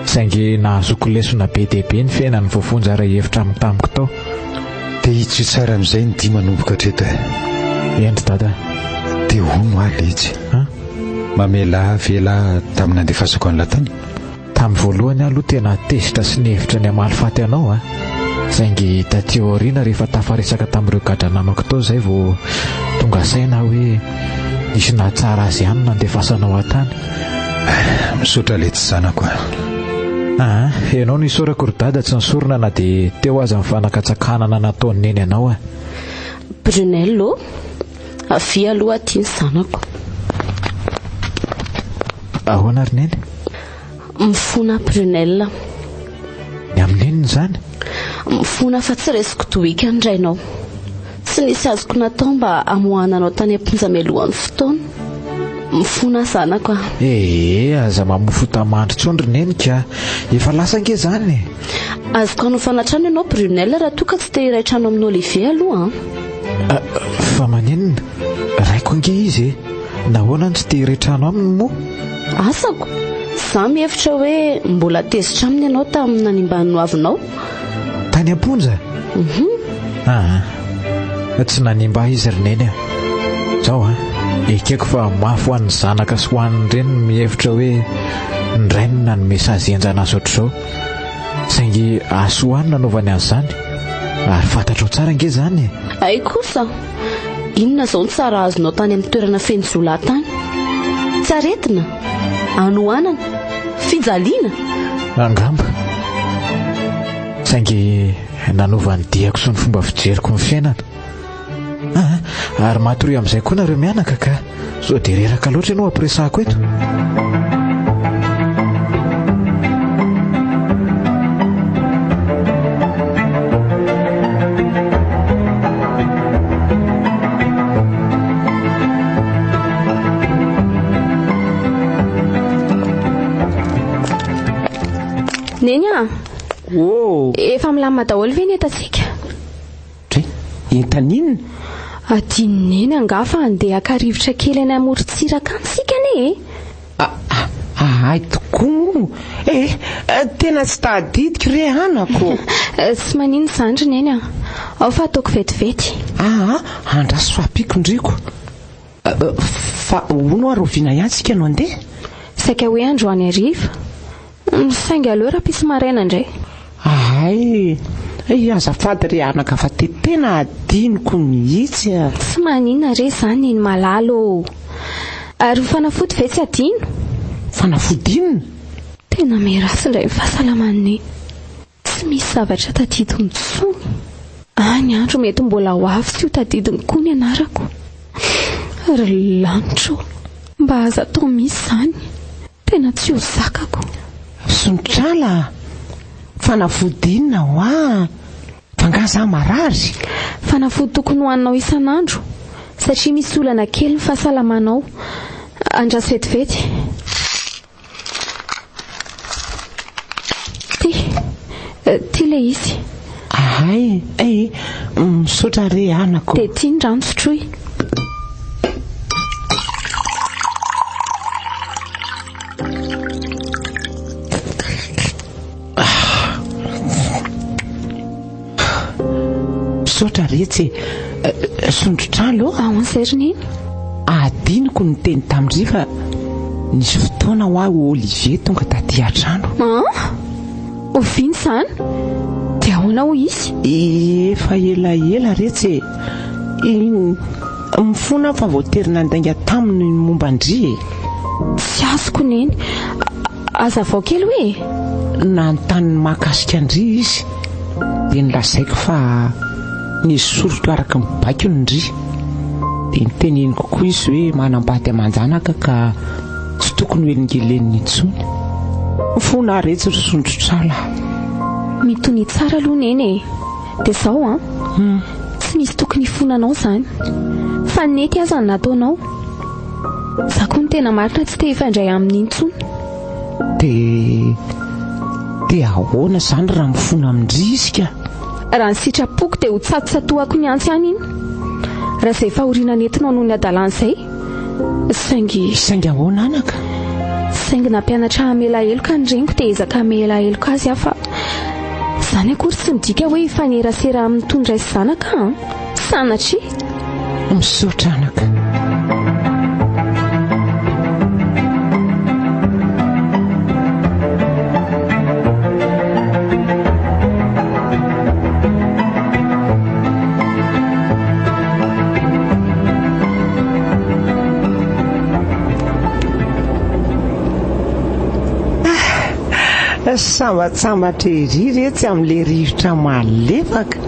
Saingy nahazoako lesona be dia be ny fiainan'ny voafonja iray hevitra amiko tamiko tao. Dia hitsio tsara amin'izay ny dia manomboka hatreto e. Eny ry dada. Dia hono aho letsy. An? Mamelà ve lahy tamin'ny nandefasako an'lah tany? Tamin'ny voalohany aho aloha tena tezitra sy nihevitra ny hamaly faty anao a! Saingy taty aoriana rehefa tafaresaka tamin'ireo gadra namako tao izay vao tonga saina aho hoe nisy nahatsara azy ihany ny nandefasanao ahy tany. Misaotra letsy zanako a! Aa, ianao no isaorako ry dada tsy nisorona na dia teo aza ny fanakatsakanana nataon'i neny anao a! Brunelle ô! Avia aloha aty ny zanako. Ahoana ry neny? Mifona Prunelle. Ny amin'ny inona izany? Mifona fa tsy resiko dohika ny rainao. Tsy nisy azoko natao mba hamoahana anao tany am-ponja mialohan'ny fotoana. Mifona zanako a. Ee, aza mamofo-tamandry intsony ry neny ka. Efa lasa ange izany e. Azoko hanofana trano ianao Brunelle raha toa ka tsy te hiray trano amin'i Olivier aloha an. Ah, fa maninona? Raiko ange izy e. Nahoana no tsy te hiray trano aminy moa? Asako! Za mihevitra hoe mbola tezitra aminy ianao tamin'ny nanimbany ny hoavinao. Tany am-ponja? Mhm. Aa, tsy nanimba ahy izy ry Neny a. Zao an, ekeko fa mafy ho an'ny zanaka sy ho an'ny reny ny mihevitra hoe ny rainy no nanome sazy henjana azy ohatr'izao. Saingy hahasoa ahy ny nanaovany an'izany. Ary fantatrao tsara ange izany e. Hay kosa! Inona izao no tsara azonao tany amin'ny toerana feno jiolahy tany? Tsy aretina? Hanoanana? Fijaliana? Angamba. Saingy nanova ny diako sy ny fomba fijeriko ny fiainana. Ah, ary matoria amin'izay koa nareo mianaka ka. Sao dia reraka loatra ianao ampiresahako eto. Neny a! Oh! Efa milamina daholo ve ny entantsika? Dray, entana inona? Adinon'i Neny angaha fa handeha haka rivotra kely any amorontsiraka any isika anie e! Ahay tokoa moa e! Tena tsy tadidiko re anako! Tsy maninona izany ry Neny a! Ao fa ataoko vetivety. Aa, andraso fa ampiako ndriko. Fa hono ary oviana ihany isika no handeha? Saika hoe androany hariva. Saingy aleo rahampitso maraina indray. Hay, hay azafady re anaka fa dia tena adinoko mihitsy a. Tsy maninona re izany Neny malala ô. Ary ny fanafody ve tsy adino? Fanafody inona? Tena miharatsy indray ny fahasalaman'i Neny. Tsy misy zavatra tadidiny intsony. Any andro mety mbola ho avy tsy ho tadidiny koa ny anarako. Ry lanitra ô, mba aza atao misy izany. Tena tsy ho zakako. Sonotrala a! Fanafody inona hoa? Fa nga za marary? Fanafody tokony hohaninao isan'andro satria misy olana kely ny fahasalamanao. Andraso vetivety. Ty, ty ilay izy. Ahay eh, misaotra re anako. Dia ty ny rano sotroy. Misaotra retsy e. Sondrotralo ô. Ahoana izay ry Neny? Adinoko ny niteny tamin-dry fa nisy fotoana hoa Olivier tonga taty an-trano. An? Oviana izany? Dia ahoana hoy izy? Efa elaela retsy e. Mifona aho fa voatery nandainga taminy ny momba an-dry e. Tsy azoko Neny. Hazavao kely hoe e. Nanontany ny mahakasika an-dry izy dia nolazaiko fa. Nesoriko araka ny baikony ndry. Dia niteneniko koa izy hoe manambady aman-janaka ka tsy tokony ho elingeleniny intsony. Mifona aho retsy ry sondrotrala a. Mitonia tsara aloha Neny e. Dia izao an. Tsy misy tokony hifonanao izany. Fa nety aza ny nataonao. Za koa ny tena marina tsy te hifandray aminy intsony. Dia dia ahoana izany raha mifona amin-dry izy ka? Raha ny sitrapoko dia ho tsatotsatohako ny antsy any iny. Raha izay fahoriana nentinao noho ny hadalana izay. Saingy. Saingy ahoana anaka? Saingy nampianatra hamela heloka ny reniko dia ezaka hamela heloka azy aho fa izany akory tsy midika hoe hifanerasera aminy toy ny ray sy zanaka an! Sanatria! Misaotra anaka. Sambatsambatra ery retsy amin'ilay rivotra malefaka.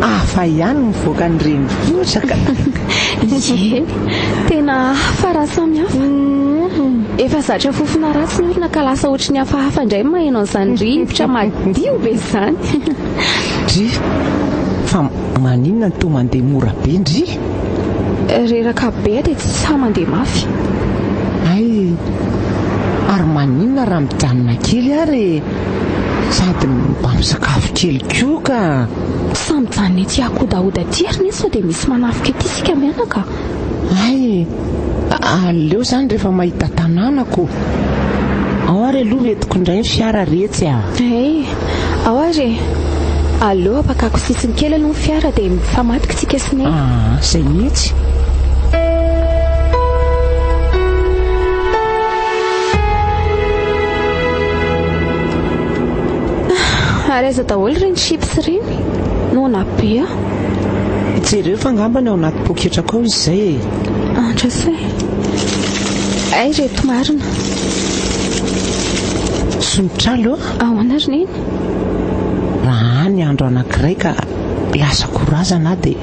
Hafa ihany mivoaka ny renivohitra ka. Ie, tena hafa raha samy hafa. Efa zatra fofona ratsy ny orona ka lasa ohatry ny hafahafa indray ny maheno an'izany rivotra madio be izany. Ndry, fa maninona no toa mandeha mora be ndry? Reraka be dia tsy sahy mandeha mafy. Hay, ary maninona raha mijanona kely ary e? Sady mba misakafo kely koa ka. Samy mijanona ety Akodahoda ety ary ne sao dia misy manafika ety isika mianaka. Hay, aleo izany rehefa mahita tanàna ko. Ao ary aloha entiko indray ny fiara retsy a. Hay, ao ary e. Aleo ampakako sisiny kely aloha ny fiara dia mifamadika tsika sy Neny. Aa, izay mihitsy. Ary aiza daholo ireny chips ireny? Noana be aho. Jereo fa angamba ny ao anaty poketrako ao izy izay e. Andraso e. Hay ireto marina. Somotralo ô. Ahoana ry Neny? Raha any andro anankiray ka lasa korazana aho dia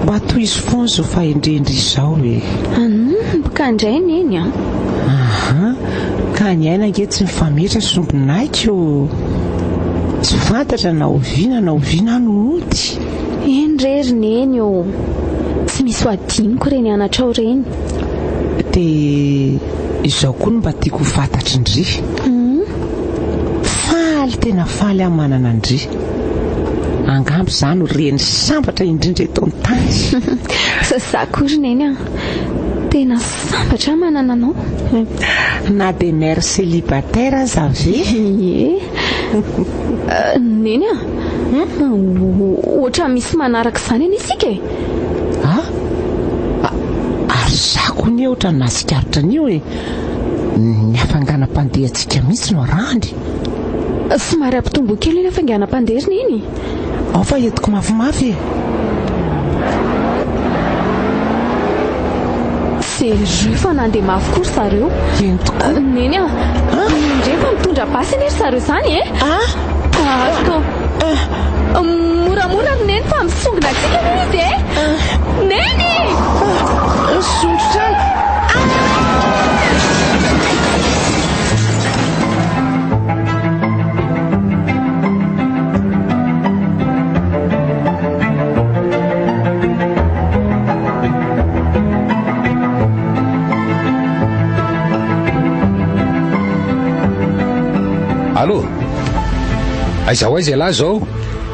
mba tohizo foana izao fahendren-dry izao e. Hanomboka indray Neny an. Aha, ka ny aina ange tsy mifametra sombinaiko ô. Tsy fantatra na oviana na oviana aho no hody. Eny re ry Neny ô. Tsy misy ho adinoko ireny anatrao ireny. Dia izao koa no mba tiako ho fantatry ndry. Faly tena faly aho manana an-dry. Angamba izaho no reny sambatra indrindra eto an-tany. Tsy izaho akory Neny a. Tena sambatra aho manana anao. Na dia mère célibataire aza ve? Ie. Neny a. Ohatran'ny misy manaraka izany anie isika e. A? Ary izaho koa anie ohatran'ny nahatsikaritra an'io e. Ny hafainganam-pandehantsika mihitsy no arahany. Somary ampitomboy kely ny hafainganam-pandeha ry Neny. Ao fa entiko mafimafy e. Jereo fa nandeha mafy koa ry zareo. Eny tokoa. Neny a! Indreo fa mitondra basy anie ry zareo izany e! Atao. Moramora ry Neny fa misongona antsika anie izy e! Neny! Misondrotra Allô? Aiza ho aiza ialahy izao?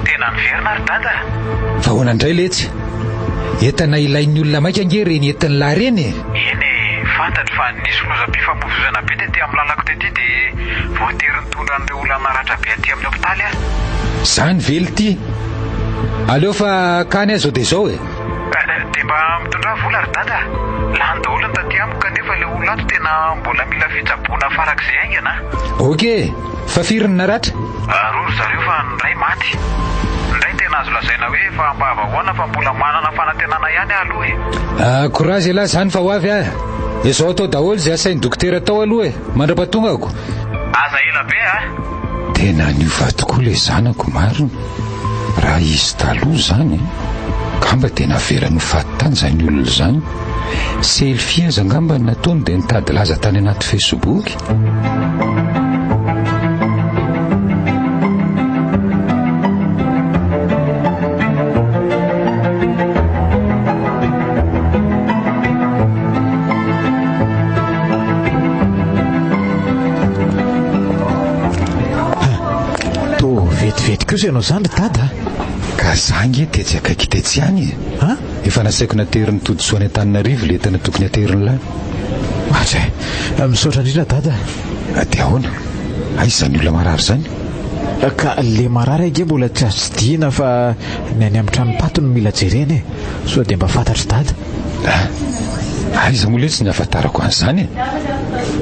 Tena niverina ry dada. Fa ahoana indray letsy? Entana ilain'ny olona maika ange ireny entin'lah ireny e! Eny e, fantatro fa nisy lozam-pifamoivoizana be tety amin'ny lalako tety dia voatery nitondra an'ireo olona naratra be aty amin'ny hopitaly aho. Izany ve lty? Aleo fa akany aho izao dia izao e! Dia mba mitondrà vola ry dada a! Lany daholo ny taty amiko kanefa ilay olona ato tena mbola mila fitsaboana farak'izay haingana a! Ok! Fa firy ny naratra? Roa ry zareo fa ny iray maty. Ny iray tena azo lazaina hoe efa am-bava ahoana fa mbola manana fanantenana ihany aho aloha e! Courage ialahy izany fa ho avy aho. Ezao atao daholo izay asain'ny dokotera atao aloha e! Mandra-pahatongako. Aza ela be a! Tena niova tokoa ilay zanako marina. Raha izy taloha izany, angamba dia navelany ho faty tany izany olona izany. Selfie aza angamba no nataony dia nitady laza tany anaty Facebook. Toa vetivety kosa ianao izany ry dada a! Ka za ange tetsy akaiky tetsy ihany e! An? Efa nasaiko naterin'i Todisoa any Antananarivo ilay entana tokony haterin'lah. Ohatra e! Misaotra indrindra dada a! Dia ahoana? Aiza izany olona marary izany? Ka le marary ange mbola tsy azo tsidihina fa ny any amin'ny tranom-paty no mila jerena e! Sao dia mba fantatr'i dada? Ah! Aiza moa letsy ny ahafantarako an'izany e!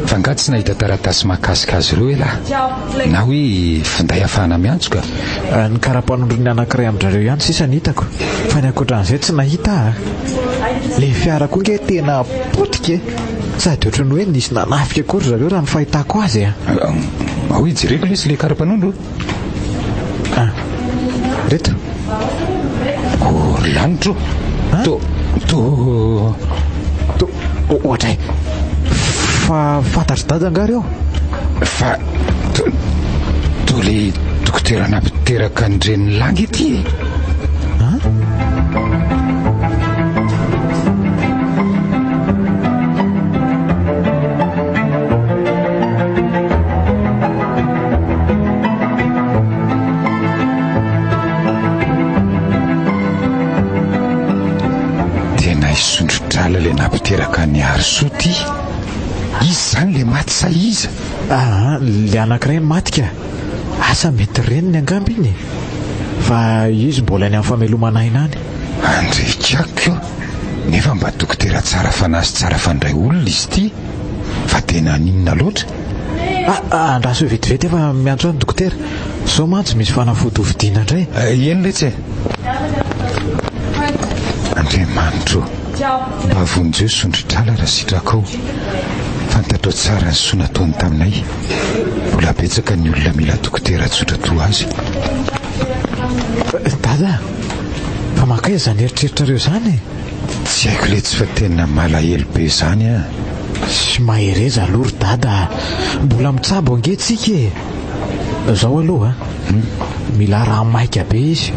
Fa angaha tsy nahita taratasy mahakasika azy ireo elah? Na hoe finday ahafahana miantso ka? Ny kara-panondron'ny anankiray amin-drareo ihany sisa no hitako, fa ny ankoatran'izay tsy nahita aho a! Ilay fiara koa ange tena potika e! Sady ohatran'ny hoe nisy nanafika koa ry zareo raha ny fahitako azy a! Ao hijereko lesy ilay kara-panondro. Ah, reto. Oh, ry lanitro. To, to, to, ohatray. Fa fantatr'i dada angaha ireo? Fa, to, to le dokotera nampiteraka ny renin'i Langy ity e. An? Tena hisondrotrala ilay nampiteraka an'i Harisoa ity. Iza izany ilay maty sa iza? Aa, ilay anankiray no maty ka. Asa mety reniny angamba iny e. Fa izy mbola any amin'ny famelomana aina any. Andriakako, nefa mba dokotera tsara fanahy sy tsara fandray olona izy ity. Fa tena haninona loatra? Ah, andraso eo vetivety efa miantso ahy ny dokotera. Sao mantsy misy fanafody hovidiana indray. Eh, eny letsy e. Andriamanitro, mba vonjeo sondritrala raha sitrakao. Fantatrao tsara ny soa nataony taminay. Mbola betsaka ny olona mila dokotera tsotra toa azy. Eh, Dada, fa mankaiza izany eritreritrareo izany e? Tsy haiko letsy fa tena malahelo be zany an! Sy mahereza aloha ry dada a! Mbola mitsabo ange tsika e! Zao aloha a! Mila raha maika be izy.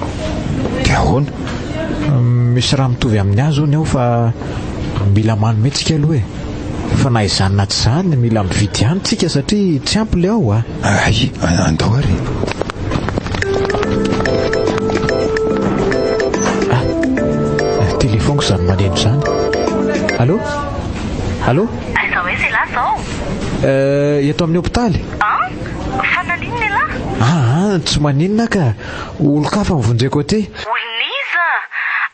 Dia ahoana? Misy raha mitovy amin'ny azy hono ao fa mila manome tsika aloha e! Fa na izany na tsy izany mila mividy ihany tsika satria tsy ampy le ao a! Ay, andao ary e. Ah, telefaoniko izany maneno izany. Allô? Allô? Aiza ho aiza elah zao? Eh, eto amin'ny hopitaly. An? Fa naninona elah? Ah, tsy maninona ka. Olon-kafa no vonjeko aty. Olon'iza?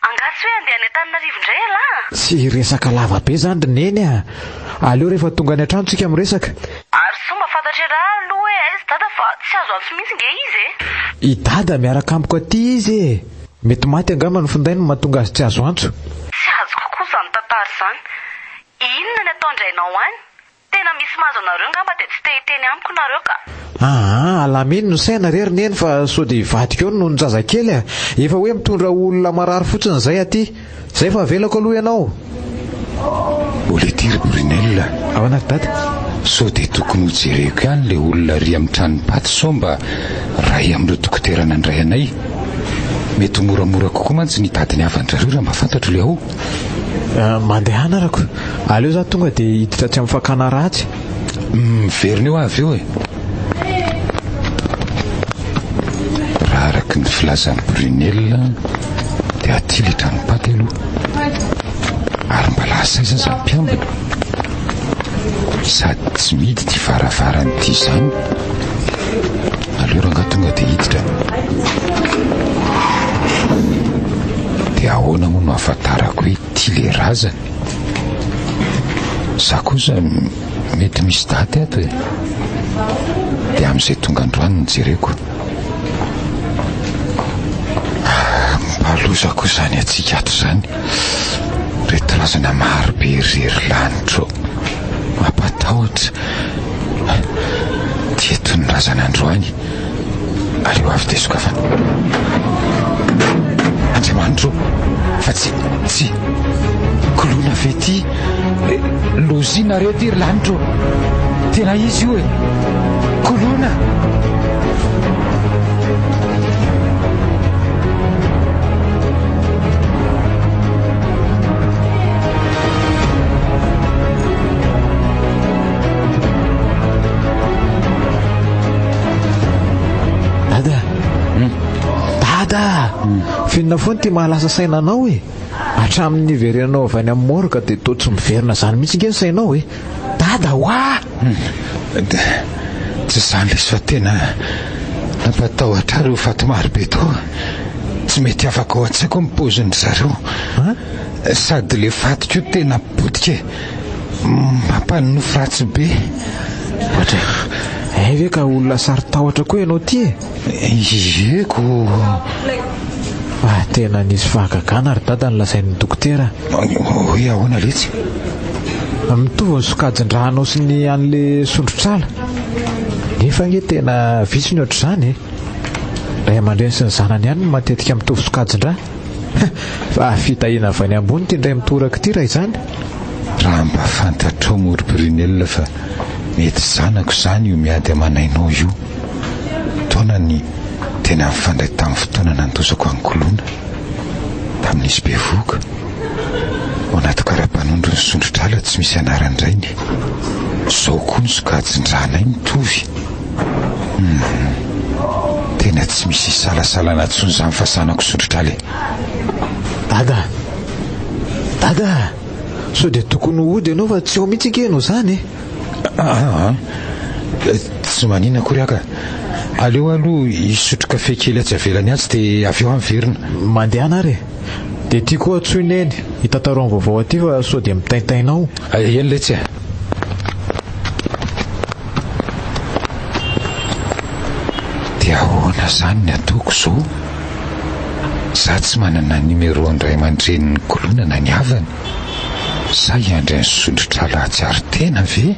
Angaha tsy hoe handeha any Antananarivo indray elah? Tsy resaka lava be izany ry Neny a. Aleo rehefa tonga any an-trano tsika miresaka. Ary soa mba fantatr'ialahy aloha hoe aiza Dada fa tsy azo antso mihitsy nge izy e! I Dada miaraka amiko aty izy e! Mety maty angamba ny findainy no mahatonga azy tsy azo antso. Tsy azoko koa izany tantara izany. Inona ny ataon-drainao any? Tena misy mahazo anareo ngamba dia tsy te hiteny amiko nareo ka. Aa, alamino ny saina re ry Neny fa sao dia hivadika eo ny nonon-jazakely a! Efa hoe mitondra olona marary fotsiny izay aty. Zay fa avelako aloha ianao. Mbola ety ry Brunel a. Ahoana ry Dada? Sao dia tokony ho jereko ihany ilay olona ary amin'ny tranom-paty sao mba ray amin'ireo dokotera nandray anay. Mety ho moramora kokoa mantsy ny hitady ny havan-drareo raha mba fantatro ilay ao. Mandehana arako. Aleo za tonga dia hiditra atsy amin'ny fakana rà atsy. Miverina eo aho avy eo e. Raha araka ny filazan'i Brunel dia aty ilay tranom-paty aloha. Ary mba lasa aiza aza ny mpiambina? Sady tsy mihidy ity varavarana ity izany. Aleo rangahy tonga dia hiditra. Dia ahoana moa no ahafantarako hoe ity ilay razana? Za kosa mety misy daty ato e. Dia amin'izay tonga androany no jereko. Mba loza koa izany antsika ato izany. Ireto razana maro be ry ry lanitro. Mampatahotra. Ty eto ny razana androany. Aleo avy dia sokafana. Andriamanitro ô! Fa tsy, tsy. Koloina ve ity? Lozia nareo ity ry lanitro ô! Tena izy io e! Koloina! Dada! Dada! F'inona foana ity mahalasa saina anao e? Hatramin'ny niverenanao avy any amin'ny morgue dia toa tsy miverina izany mihitsy ange ny sainao e! Dada hoa! Tsy izany lesy fa tena nampatahotra ahy ireo faty marobe tao. Tsy mety afaka ao an-tsaiko ny paozin-dry zareo. Sady ilay faty koa tena potika e! Mampanonofy ratsy be. Ohatra e! Hay ve ka olona saro-tahotra koa ianao ity e? Ie ko. Ah, tena nisy fahagagana ry dada ny lazain'ny dokotera. Hoe ahoana letsy? Mitovy ny sokajin-drà anao sy ny an'le sondrotrala. Nefa ange tena vitsy ny ohatr'izany e. Ray aman-dreny sy ny zanany ihany no matetika mitovy sokajin-drà. Fa fitahiana avy any ambony ity indray mitoraka ity raha izany. Raha mba fantatrao moa ry Brunelle fa mety zanako izany io miady aman'ainao io. Taonany tena nifandray tamin'ny fotoana nandosako an'i Koloina, tamin'izy bevohoka. Ao anaty kara-panondro ny sondrotr'ala tsy misy anaran-drainy. Izao koa ny sokajin-dranay mitovy. Humm. Tena tsy misy isalasalana intsony izany fa zanako sondrotr'ala e. Dada! Dada! Sao dia tokony hody ianao fa tsy ao mihitsy ange ianao izany e! Aa! Tsy maninona akory aho ka. Aleo aloha hisotro kafe kely atsy avelany atsy dia avy eo aho miverina. Mandehana ary e! Dia ity koa antsoy Neny hitantarao ny vaovao aty fa sao dia mitaintaina ao. Eny letsy e! Dia ahoana izany ny ataoko izao? Za tsy manana numéro an-dray aman-drenin'i Koloina na ny havany. Sa hiandry an'i Sondrotrala hahatsiaro tena ve?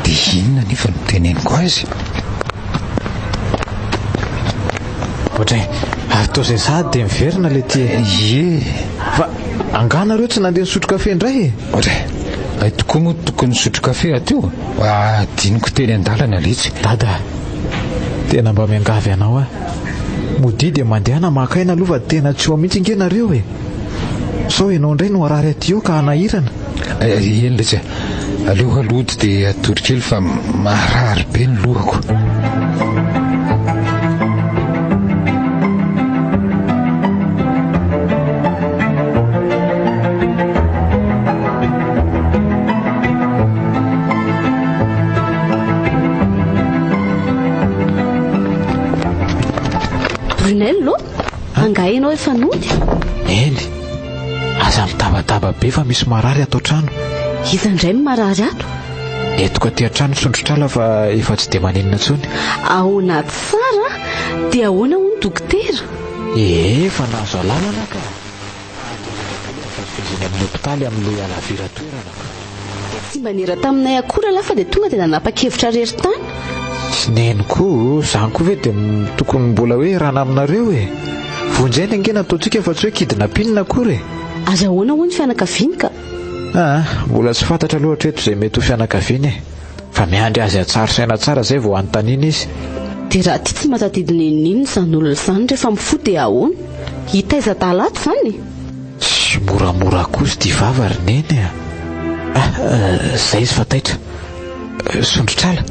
Dia inona anefa no teneniko azy? Ohatray, ary toa izay sahady dia miverina ilay ty e. Ie. Fa angaha nareo tsy nandeha nisotro kafe indray e? Ohatray, hay tokoa moa tokony nisotro kafe aho teo. Adinoko teny an-dalana letsy. Dada, tena mba miangavy anao aho. Modia dia mandehana maka aina aloha fa tena tsy ao mihitsy ange nareo e. Sao ianao indray no harary aty eo ka hanahirana. Eny letsy e. Aleo aloha hody dia hatory kely fa marary be ny lohako. Brunel ô, angaha ianao efa nody? Eny, aza mitabataba be fa misy marary ato an-trano. Iza indray no marary ato? Entiko aty an-trano sondrotrala fa efa tsy dia maninona intsony. Ahoana tsara? Dia ahoana hono dokotera? Ee, efa nahazo alalana ka. Mivezivezy eny amin'ny hopitaly amin'ilay halaviran-toerana ka. Dia tsy mba niera taminay akory ialahy fa dia tonga dia nanapa-kevitra rery tany. Sy neny koa, izany koa ve dia tokony mbola hoe erana aminareo e? Vonjy aina ange nataontsika fa tsy hoe kidnapping akory e! Ary ahoana hoy ny fianakaviany ka? Aa, mbola tsy fantatra aloha hatreto izay mety ho fianakaviany e! Fa miandry azy hatsary saina tsara izay vao hanontaniana izy. Dia raha ity tsy mahatadidy n'inon'inona izany olona izany rehefa mifoha dia ahoana? Hitaiza adala ato izany e? Tsy moramora kosa ity vava ry Neny a! Ah, izay izy fa taitra. Sondrotrala,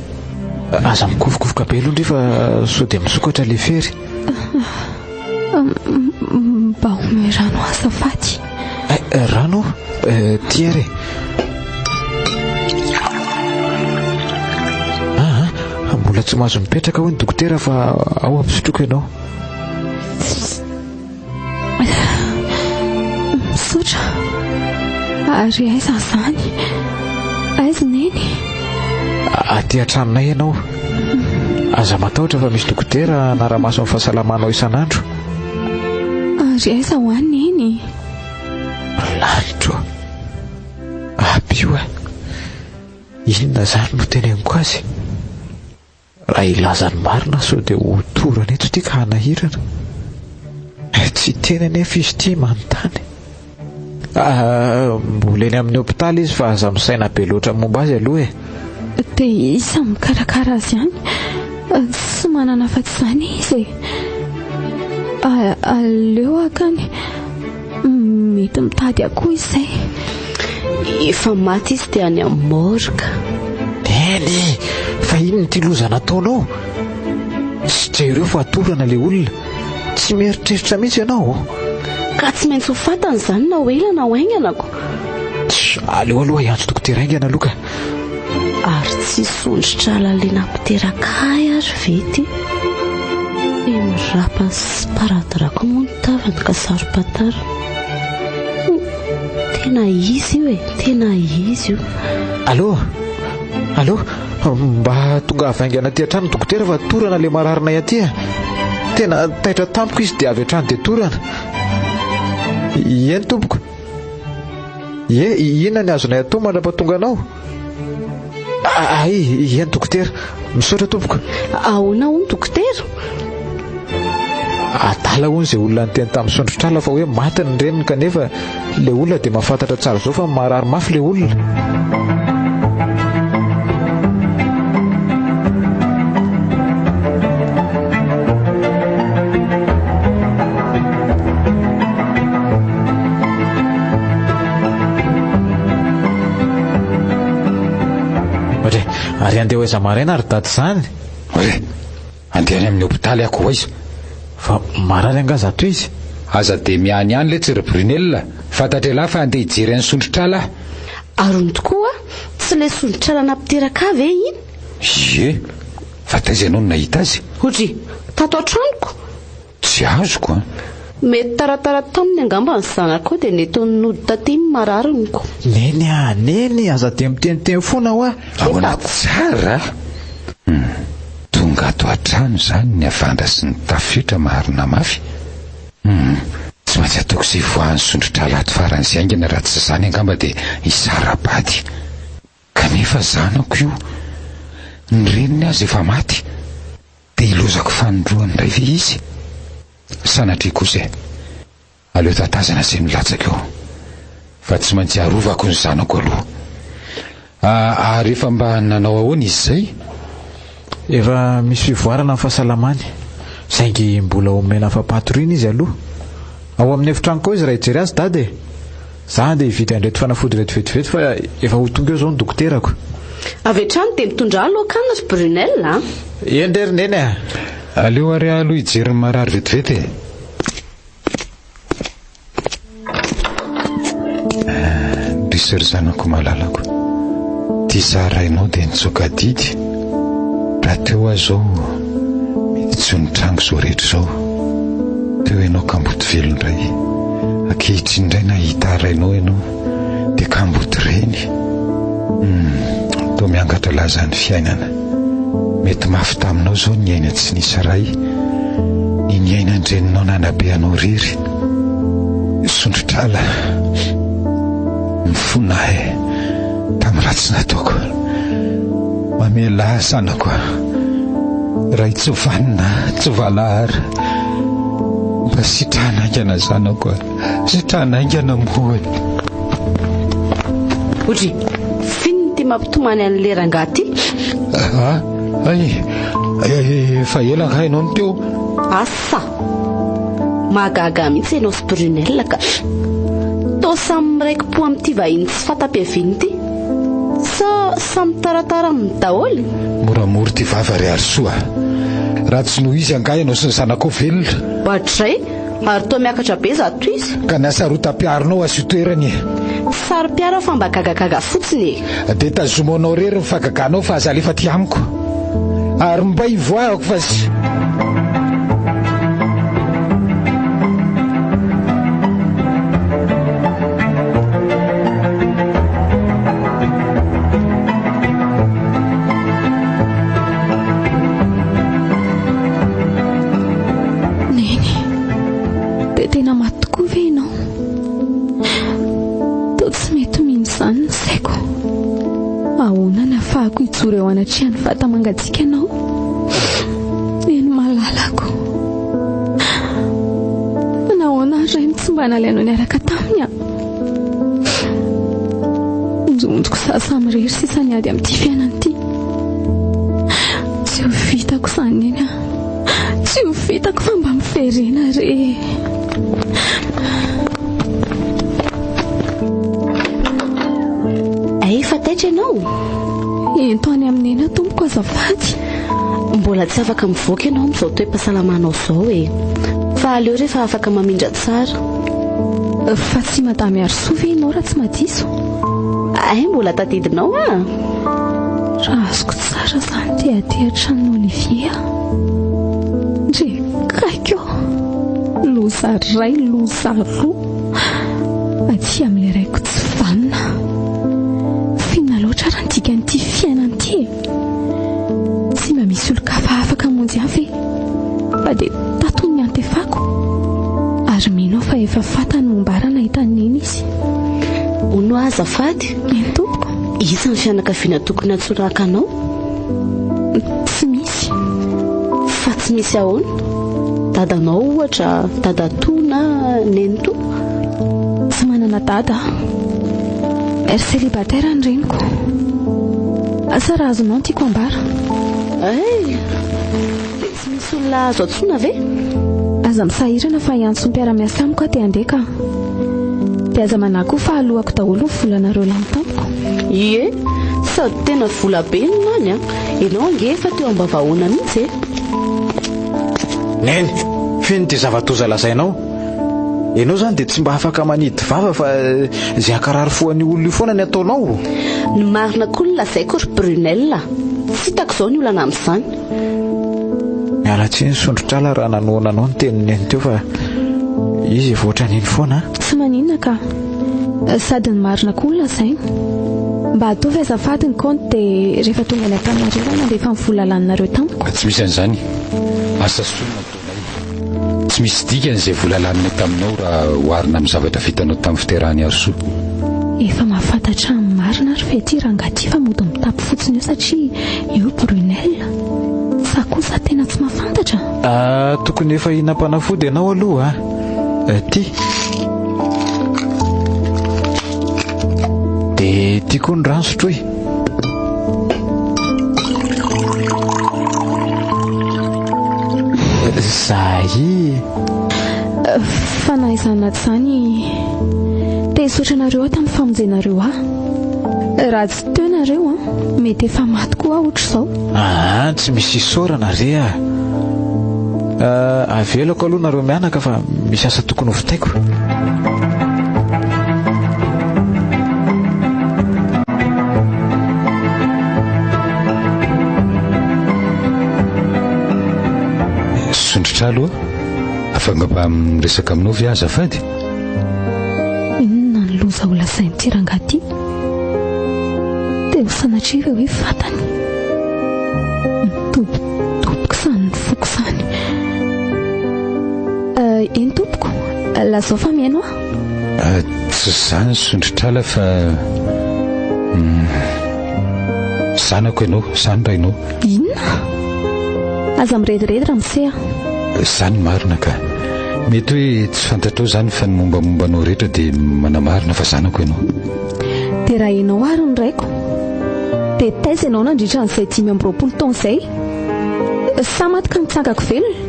aza mikofokofoka be aloha ndry fa sao dia misokatra ilay fery. Mba omeo rano azafady. Eh, rano? Eh, ty ary e. Ah, ah, mbola tsy mahazo mipetraka hoy ny dokotera fa ao ampisotroiko ianao. Misaotra. Ary aiza izany? Aiza Neny? Aty an-tranonay ianao. Aza matahotra fa misy dokotera hanara-maso ny fahasalamanao isan'andro. Ary aiza ho any Neny? Lalitra. Ampio aho. Inona izany no teneniko azy? Raha hilaza ny marina sao dia ho torana eto ity ka hanahirana. Tsy hiteny anefa izy ity manontany. Ah, mbola eny amin'ny hopitaly izy fa aza misaina be loatra momba azy aloha e. Dia iza mikarakara azy any? Tsy manana afa-tsy izany izy e. Aleo hakany. Mety mitady akoho izay. Efa maty izy dia any amin'ny morgue. Neny, fa inona ity loza nataonao? Tsy jereo fa atorana ilay olona. Tsy mieritreritra mihitsy ianao. Ka tsy maintsy ho fantany izany na ho ela na ho haingana ko. Tch, aleo aloha hiantso dokotera haingana aloha ka. Ary tsy sondrotra le nampiteraka ahy ary ve ity? Dia mirapa sy sparadrap moa ny tavany ka saro-pantarina. Tena izy io e, tena izy io. Allô? Allô? Mba tonga avy haingana aty an-trano dokotera fa torana ilay mararinay aty a. Tena taitra tampoka izy dia avy hatrany dia torana. Eny tompoko. Ie, inona ny azonay atao mandra-pahatonga anao? Ay, eny dokotera. Misaotra tompoko. Ahoana hono dokotera? Adala hono izay olona niteny tamin'ny sondrotrala fa hoe maty ny reniny kanefa ilay olona dia mahafantatra tsara izao fa marary mafy ilay olona. Ary andeha ho aiza maraina ry dada izany? Oe, andeha any amin'ny hopitaly aho ko aiza? Fa marary angaha zato izy? Aza dia miany ihany letsy ry Brunel, fantatr'ialahy fa andeha hijery an'i Sondrotrala aho. Ary hono tokoa, tsy ilay Sondrotrala nampiteraka ahy ve iny? Ie, fa taiza ianao no nahita azy? Odry, tato an-tranoko. Tsy azoko an! Mety taratara taminy angamba ny zanakao dia nentiny nody taty ny marariniko. Neny a! Neny! Aza dia miteniteny foana hoa! Ahoana tsara? Hum, tonga ato an-trano izany ny havandra sy ny tafiotra marina mafy? Hum, tsy maintsy ataoko izay hivoahan'ny sondrotrala ato faran'izay haingana raha tsy izany angamba dia hisara-bady. Kanefa zanako io, ny reniny aza efa maty. Dia hilozako fanindroany indray ve izy? Sanatria kosa e! Aleo tatazana izay milatsaka eo, fa tsy maintsy arovako ny zanako aloha. Ary efa mba nanao ahoana izy izay? Efa misy fivoarana ny fahasalamany, saingy mbola omena fampahatoriana izy aloha. Ao amin'ny efitranoko ao izy raha hijery azy Dada e! Za andeha hividy an'ireto fanafody ireto vetivety fa efa ho tonga eo izao ny dokoterako. Avy hatrany dia mitondrà aloha akany ry Brunel a! Eny re ry Neny a! Aleo ary aho aloha hijery ny marary vetivety e! Ndrisy ry zanako malalako, ity za rainao dia nitsoaka adidy, raha teo aho izao mety tsy ho nitranga izao rehetra izao, teo ianao kamboty velona indray. Ankehitriny indray nahita ahy rainao ianao dia kamboty reny. Hum, toa miangatra laza ny fiainana. Mety mafy taminao izao ny niaina tsy nisy ray, ny niainan-dreninao nanabe anao irery. Sondrotrala, mifona ahy tamin'ny ratsy nataoko. Mamelà ahy zanako a. Ray tsy vanona, tsy valahara. Mba sitrana haingana zanako a. Sitrana haingana moa. Odry, f'inona ity mampitomany an'ilay rangahy ity? Ah, ay, efa ela angaha ianao no teo? Asa! Mahagaga mihitsy ianao sy Brunel ka. Toa samy miraiki-po amin'ity vahiny tsy fanta-piaviana ity. Sa samy taratara aminy daholo? Moramora ity vava ry Harisoa a! Raha tsy noho izy angaha ianao sy ny zanakao velona? Ohatr'izay, ary toa miakatra be izato izy. Ka ny hasarotam-piaronao asio toerany e! Tsy saro-piaro aho fa mba gagagaga fotsiny e! Dia tazomo anao irery ny fahagaganao fa aza alefa aty amiko. Ary mba ivoahako fa sy. Neny, dia tena maty tokoa ve ianao? Toa tsy mety mino izany ny saiko. Ahoana ny afahako hijoro eo anatrehan'ny vata-mangatsiakanao? Neny malalako. mba nalainao niaraka taminy a. Njonjoko za samirery sisa niady amin'ity fiainana ity. Tsy ho vitako izany neny a. Tsy ho vitako fa mba miverena re. Efa taitra ianao? Ento any amin'i Neny tompoko azafady. Mbola tsy afaka mivoaka ianao amin'izao toe-pahasalamanao izao e. Fa aleo rehefa afaka mamindra tsara. Fa tsy Madame Harisoa ve ianao raha tsy madiso? Hay mbola tadidinao ah! Raha azoko tsara izany dia aty an-tranon'i Olivier aho. Ndry kaiky ô! Loza iray, loza roa. Aty amin'ilay raiko tsy vanona. F'inona loatra ary ny dikan'ity fiainana ity e? Tsy mba misy olon-kafa afaka hamonjy ahy ve? Fa dia tato no niantefako. Ary mino aho fa efa fantany momba ahy raha nahita an'i Neny izy. Hono aho azafady? Eny tompoko. Iza ny fianakaviana tokony hantsoina haka anao? Tsy misy. Fa tsy misy ahoana? Dadanao ohatra, dadatoa na nenitoa? Tsy manana dada aho. Mère célibataire ny reniko. Asa raha azonao ny tiako ambara. Hay! Dia tsy misy olona azo antsoina ve? Aza misahirana fa hiantso ny mpiara-miasa amiko aho dia handeha ka. Dia aza manahy koa fa aloako daholo ny volanareo lany tamiko. Ie, sady tena vola be no lany an! Ianao ange efa teo am-bavahoana mihitsy e! Neny, f'inona ity zava-doza lazainao? Ianao izany dia tsy mba afaka manidy vava fa izay hankarary fo an'io olona io foana ny ataonao. Ny marina koa no lazaiko ry Brunelle a! Tsy hitako izao ny olana amin'izany. Miala tsiny Sondrotrala raha nanohana anao ny tenin'i Neny teo fa izy efa ohatran'iny foana a! Tsy maninona ka. Sady ny marina koa no lazaina. Mba ataovy azafady ny kaonty dia rehefa tonga any Antananarivo aho mandefa ny vola laninareo tamiko. Tsy misy an'izany. Asa soa no ataonay. Tsy misy dikany izay vola laninay taminao raha oharina amin'ny zavatra vitanao tamin'ny fiterahan'i Harisoa. Efa mahafantatra ny marina ary ve ity rangahy ity fa mody mitapy fotsiny eo satria eo Brunelle? Sa kosa tena tsy mahafantatra? Ah, tokony efa hihinam-panafody ianao aloha a. Ty. Dia ty koa ny rano sotroy. Zay. Fa na izany na tsy izany, te hisaotra anareo aho tamin'ny famonjenareo ahy. Raha tsy teo nareo an, mety efa maty koa aho ohatr'izao. Aa, tsy misy isaorana re a. Avelako aloha nareo mianaka fa misy asa tokony ho vitaiko. Sondrotra aloha, afaka mba miresaka aminao ve aho azafady? Inona ny loza ho lazain'ity rangahy ity? Dia ho sanatria ve hoe fantany? Mitobotoboka izany ny foko izany. Eny tompoko, lazao fa mihaino aho. Tsy izany Sondrotrala fa zanako ianao, izaho no rainao. Inona? Aza mirediredy ramose a. Izany marina ka. Mety hoe tsy fantatrao izany fa ny mombamomba anao rehetra dia manamarina fa zanako ianao. Dia raha ianao ary no raiko, dia taiza ianao nandritra an'izay 25 taona izay? Sa maty ka nitsangako velona?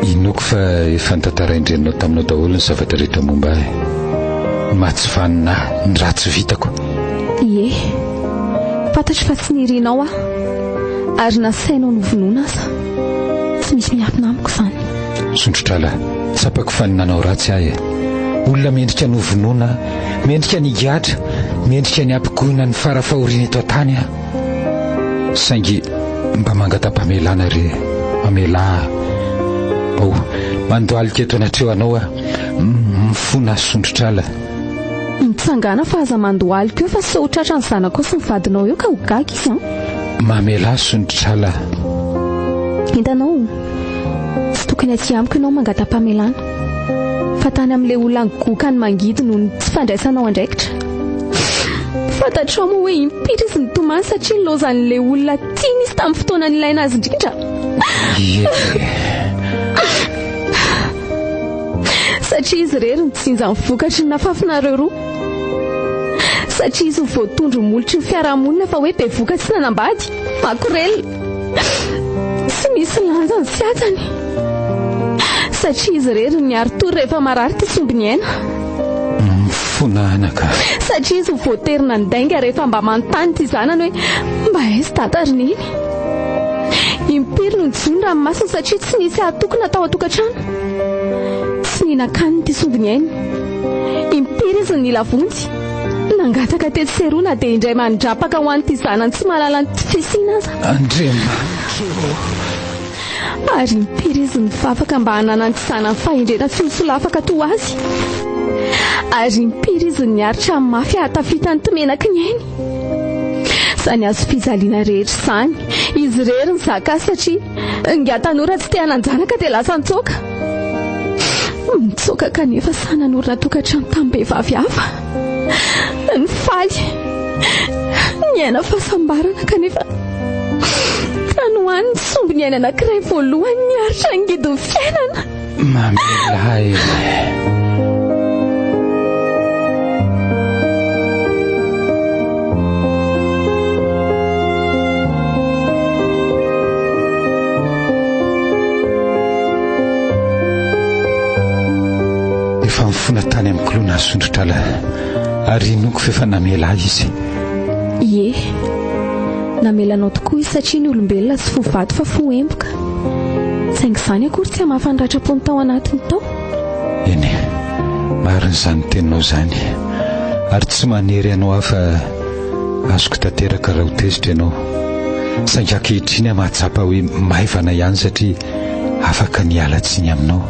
Inoako fa efa notantarain-dreninao taminao daholo ny zavatra rehetra momba ahy. Ny maha tsy vanona ahy, ny ratsy vitako. Ie. Fantatro fa tsy nirinao aho. Ary nasainao novonoina aza. Tsy misy miafina amiko izany. Sondrotrala, tsapako fa nanao ratsy ahy e. Olona mendrika ny hovonoina, mendrika ny higadra, mendrika ny hampigoina ny fara fahoriana eto an-tany aho. Saingy mba mangata-pamelana re, mamelà ahy. Oh, mandohalika eto anatrehanao aho, mifona Sondrotrala. Mitsangàna fa aza mandohalika eo fa sao ho tratran'ny zanakao sy ny vadinao eo ka ho gaga izy an. Mamelà Sondrotrala. Hitanao, tsy tokony aty amiko ianao mangata-pamelana. Fa tany amin'ilay olona nigoka ny mangidy noho ny tsy fandraisanao andraikitra. Fantatrao moa hoe impiry izy nitomany satria nilaozan'ilay olona tiany izy tamin'ny fotoana nilaina azy indrindra? Ie. Satria izy irery no tsinja ny vokatry ny nafafinareo roa. Satria izy no voatondro molotry ny fiarahamonina fa hoe bevoka tsy nanambady. Makorelina. Tsy misy lanjany sy hajany. Satria izy irery no niari-tory rehefa marary ity sombiny aina. Mifona anaka. Satria izy no voatery nandainga rehefa mba manontany ity zanany hoe mba aiza dada ry neny. Impiry no nijono ranomasina satria tsy nisy hahatokona tao an-tokantrano. Tsy nihinan-kanina ity sombiny aina. Impiry izy no nila vonjy. Nangataka tetsy sy eroa na dia indray mandrapaka ho an'ity zanany tsy mahalala ny fisiana aza. Andriamanitro ô! Ary impiry izy nivavaka mba hananan'ity zanany fahendrena tsy ho solafaka toa azy. Ary impiry izy niaritra mafy hahatafita ny menaky ny ainy. Izany hazo fijaliana rehetra izany, izy irery nizaka azy satria ingahy tanora tsy te hanan-janaka dia lasa nitsoaka. Nitsoaka kanefa sahy nanorina tokantrano tamim-behivavy hafa. Nifaly, niaina fahasambarana kanefa tany ho any ny sombiny aina anankiray voalohany niaritra ny ngidin'ny fiainana. Mamela ahy e. Efa nifona tany amin'ny koloina Sondrotrala ary inoako fa efa namela ahy izy. Ie. Namela anao tokoa izy satria ny olombelona tsy fo vato fa fo emboka. Saingy izany akory tsy hamafa ny ratram-pony tao anatiny tao. Eny e, marina izany teninao izany. Ary tsy manery anao aho fa azoko tanteraka raha ho tezitra ianao. Saingy ankehitriny aho mahatsapa hoe maivana ihany satria afaka ny hiala tsiny aminao.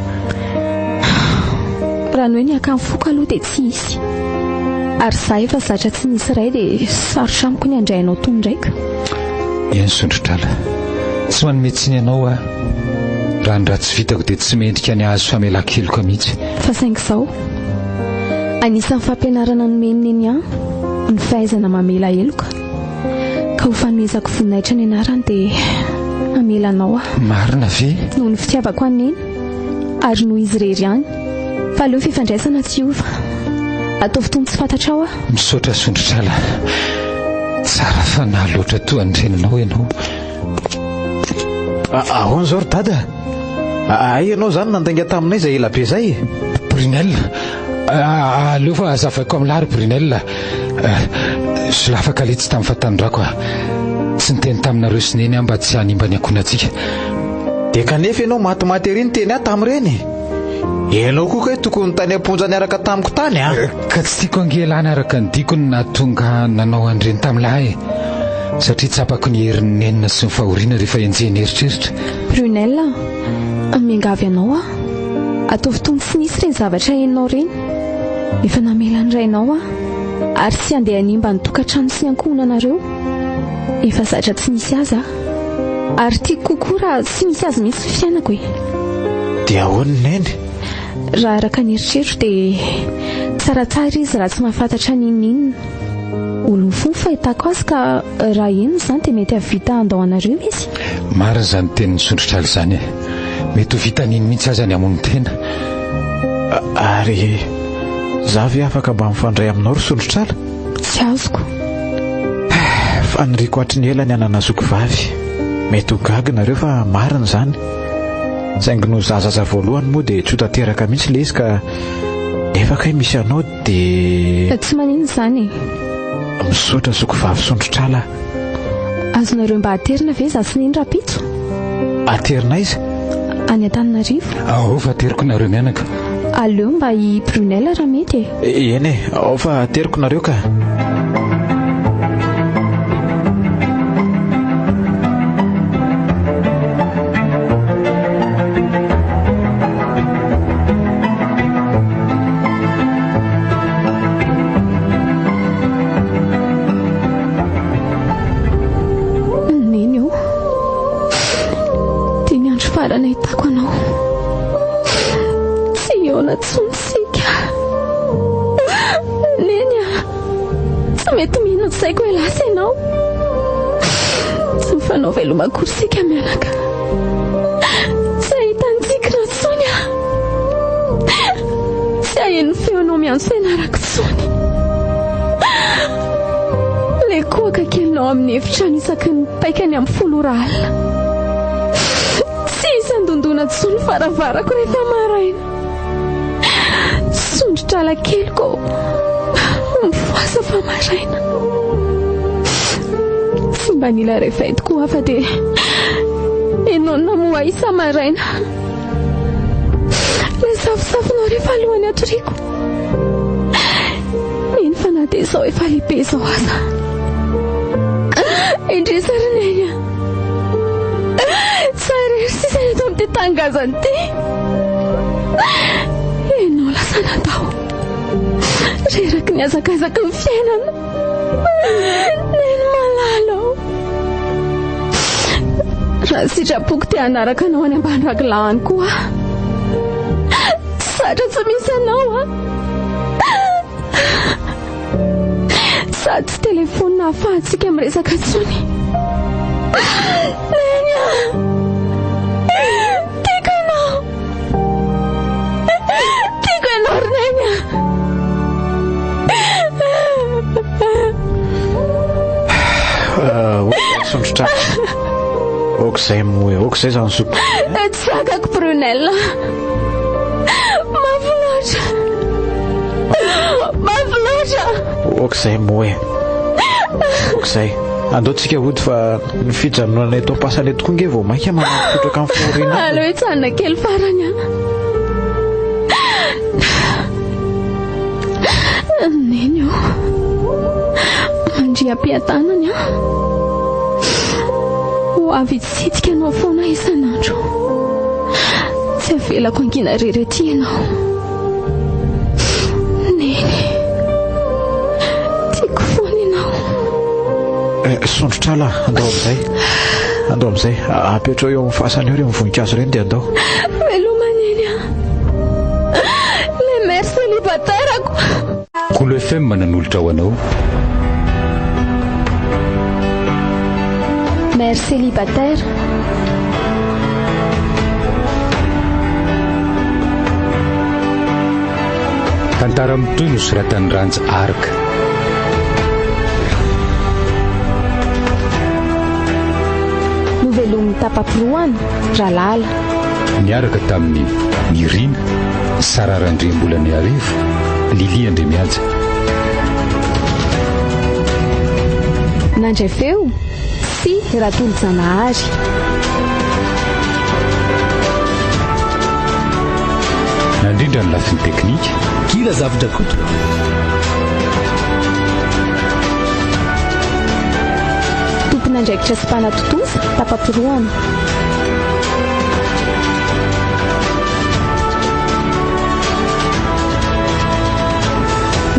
Raha ny hoe ny haka ny foko aloha dia tsy hisy. Ary izaho efa zatra tsy nisy ray dia sarotra amiko ny handray anao toy ny raiko. Eny Sondrotrala, tsy manome tsiny anao aho. Raha ny ratsy vitako dia tsy mendrika ny hahazo famelan-keloka mihitsy. Fa saingy izao, anisan'ny fampianarana nomen'i Neny ahy ny fahaizana mamela heloka. Ka ho fanomezako voninahitra ny anarany dia hamela anao aho. Marina ve? Noho ny fitiavako an'i Neny ary noho izy irery ihany. Fa aleo fifandraisana tsy hiova. Ataovy toy ny tsy fantatrao aho. Misaotra Sondrotrala. Tsara fanahy loatra toa ny reninao ianao. Ahoana izao ry dada? Hay ianao izany nandainga taminay izay ela be izay e? Brunel, aleo fa hazavaiko amin'lah ry Brunel. Solafaka letsy tamin'ny fahatanorako aho. Tsy niteny taminareo sy neny aho mba tsy hanimba ny ankohonantsika. Dia kanefa ianao matimaty ery niteny ahy tamin'ireny e! Ianao koa kay tokony tany am-ponja niaraka tamiko tany a! Ka tsy tiako ange ialana araka ny diako ny nahatonga nanao an'ireny tamin'lah e! Satria tsapako ny herin'ny nenina sy ny fahoriana rehefa enjehin'ny eritreritra. Brunel a! Miangavy anao aho. Ataovy toy ny tsy nisy ireny zavatra henonao ireny. Efa namela ny rainao aho. Ary tsy handeha hanimba ny tokantrano sy ny ankohonanareo. Efa zatra tsy nisy azy aho. Ary tiako kokoa raha tsy misy azy mihitsy ny fiainako e. Dia ahoana Neny? Raha araka ny eritreritro dia tsaratsara izy raha tsy mahafantatra n'inon'inona. Olon'ny fo ny fahitako azy ka raha henony izany dia mety hahavita handao anareo izy. Marina izany tenin'i Sondrotrala izany e. Mety ho vitan'iny mihitsy aza ny hamono tena. Ary za ve afaka mba mifandray aminao ry Sondrotrala? Tsy azoko. Faniriako hatry ny ela ny hanana zoky vavy. Mety ho gaga nareo fa marina izany. Saingy noho za zaza voalohany moa dia tsy ho tanteraka mihitsy ilay izy ka nefa kay misy anao dia... Tsy maninona izany e. Misaotra zoky vavy Sondrotrala a. Azonareo mba aterina ve za sy Neny rahampitso? Aterina aiza? Any Antananarivo. Ao fa ateriko nareo mianaka. Aleo mba i Brunel raha mety e. Eny e, ao fa ateriko nareo ka. Neny ô, dia ny andro farany ahitako anao. Tsy hihaona intsony isika. Neny a, tsy mety mino ny saiko hoe lasa ianao. Tsy mifanao veloma akory isika mianaka. Tsy hahita ny tsikinao intsony aho. miantso ny anarako intsony. Ilay kohaka kelinao amin'ny efitrano isaky ny paikany amin'ny folo ora alina. Tsy hisy handondona intsony ny varavarako rehefa maraina. Sondrotra alakeliko mifohaza fa maraina. Tsy mba nila réveil tokoa aho fa dia ianao no namoha ahy isa-maraina. Ilay safosafonao rehefa alohan'ny hatoriako. Mino fa na dia izao efa lehibe izao aza. Indrisy ry Neny a. Za irery sisa eto amin'ity tany ngazana ity. Ianao lasa nandao. Reraky ny hazakazaky ny fiainana. Neny malala ô. Raha sitrapoko te hanaraka anao any ambany raglan koa aho. Zatra tsy misy anao aho. Sady tsy telefonina ahafahantsika miresaka intsony. Neny a! Tiako ianao! Tiako ianao ry Neny a! Sondrotra. Aok'izay moa e, aok'izay izany zoky. Tsy zakako Brunel. Mafy loatra. Mafy loatra. Aok'izay moa e. Aok'izay. Andao tsika hody fa ny fijanonana eto am-pasana eto koa nge vao mainka manampy trotraka ny fahoriana. Aleo hijanona kely farany an. Neny ô. Mandria am-piadanana an. Ho avy Hitsidika anao foana aho isan'andro. Tsy avelako hangina irery aty ianao. Neny, tiako foana ianao. Eh, sondrotrala, andao amin'izay. Andao amin'izay. Apetrao eo amin'ny fasana eo ireny voninkazo ireny dia andao. Veloma Neny a. Les mères célibataires-ko. Kolo FM nanolotra ho anao. Mère célibataire. Tantara mitohy nosoratan'i Ranja Arc. Novelomin'i Tapapiroana, Ralala. Niaraka tamin'i Nirina, Sarah Randriambolaniarivo, Lily Andriamihaja. Nandray feo sy Ratolojanahary. Nandrindra ny lafiny teknika. Gila Zafindrakoto. Tompon'andraikitra sy mpanatontosa, tapa-pirohana.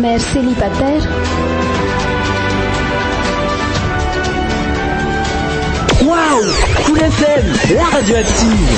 Mère célibataire. Waouh Cool FM, la radio active.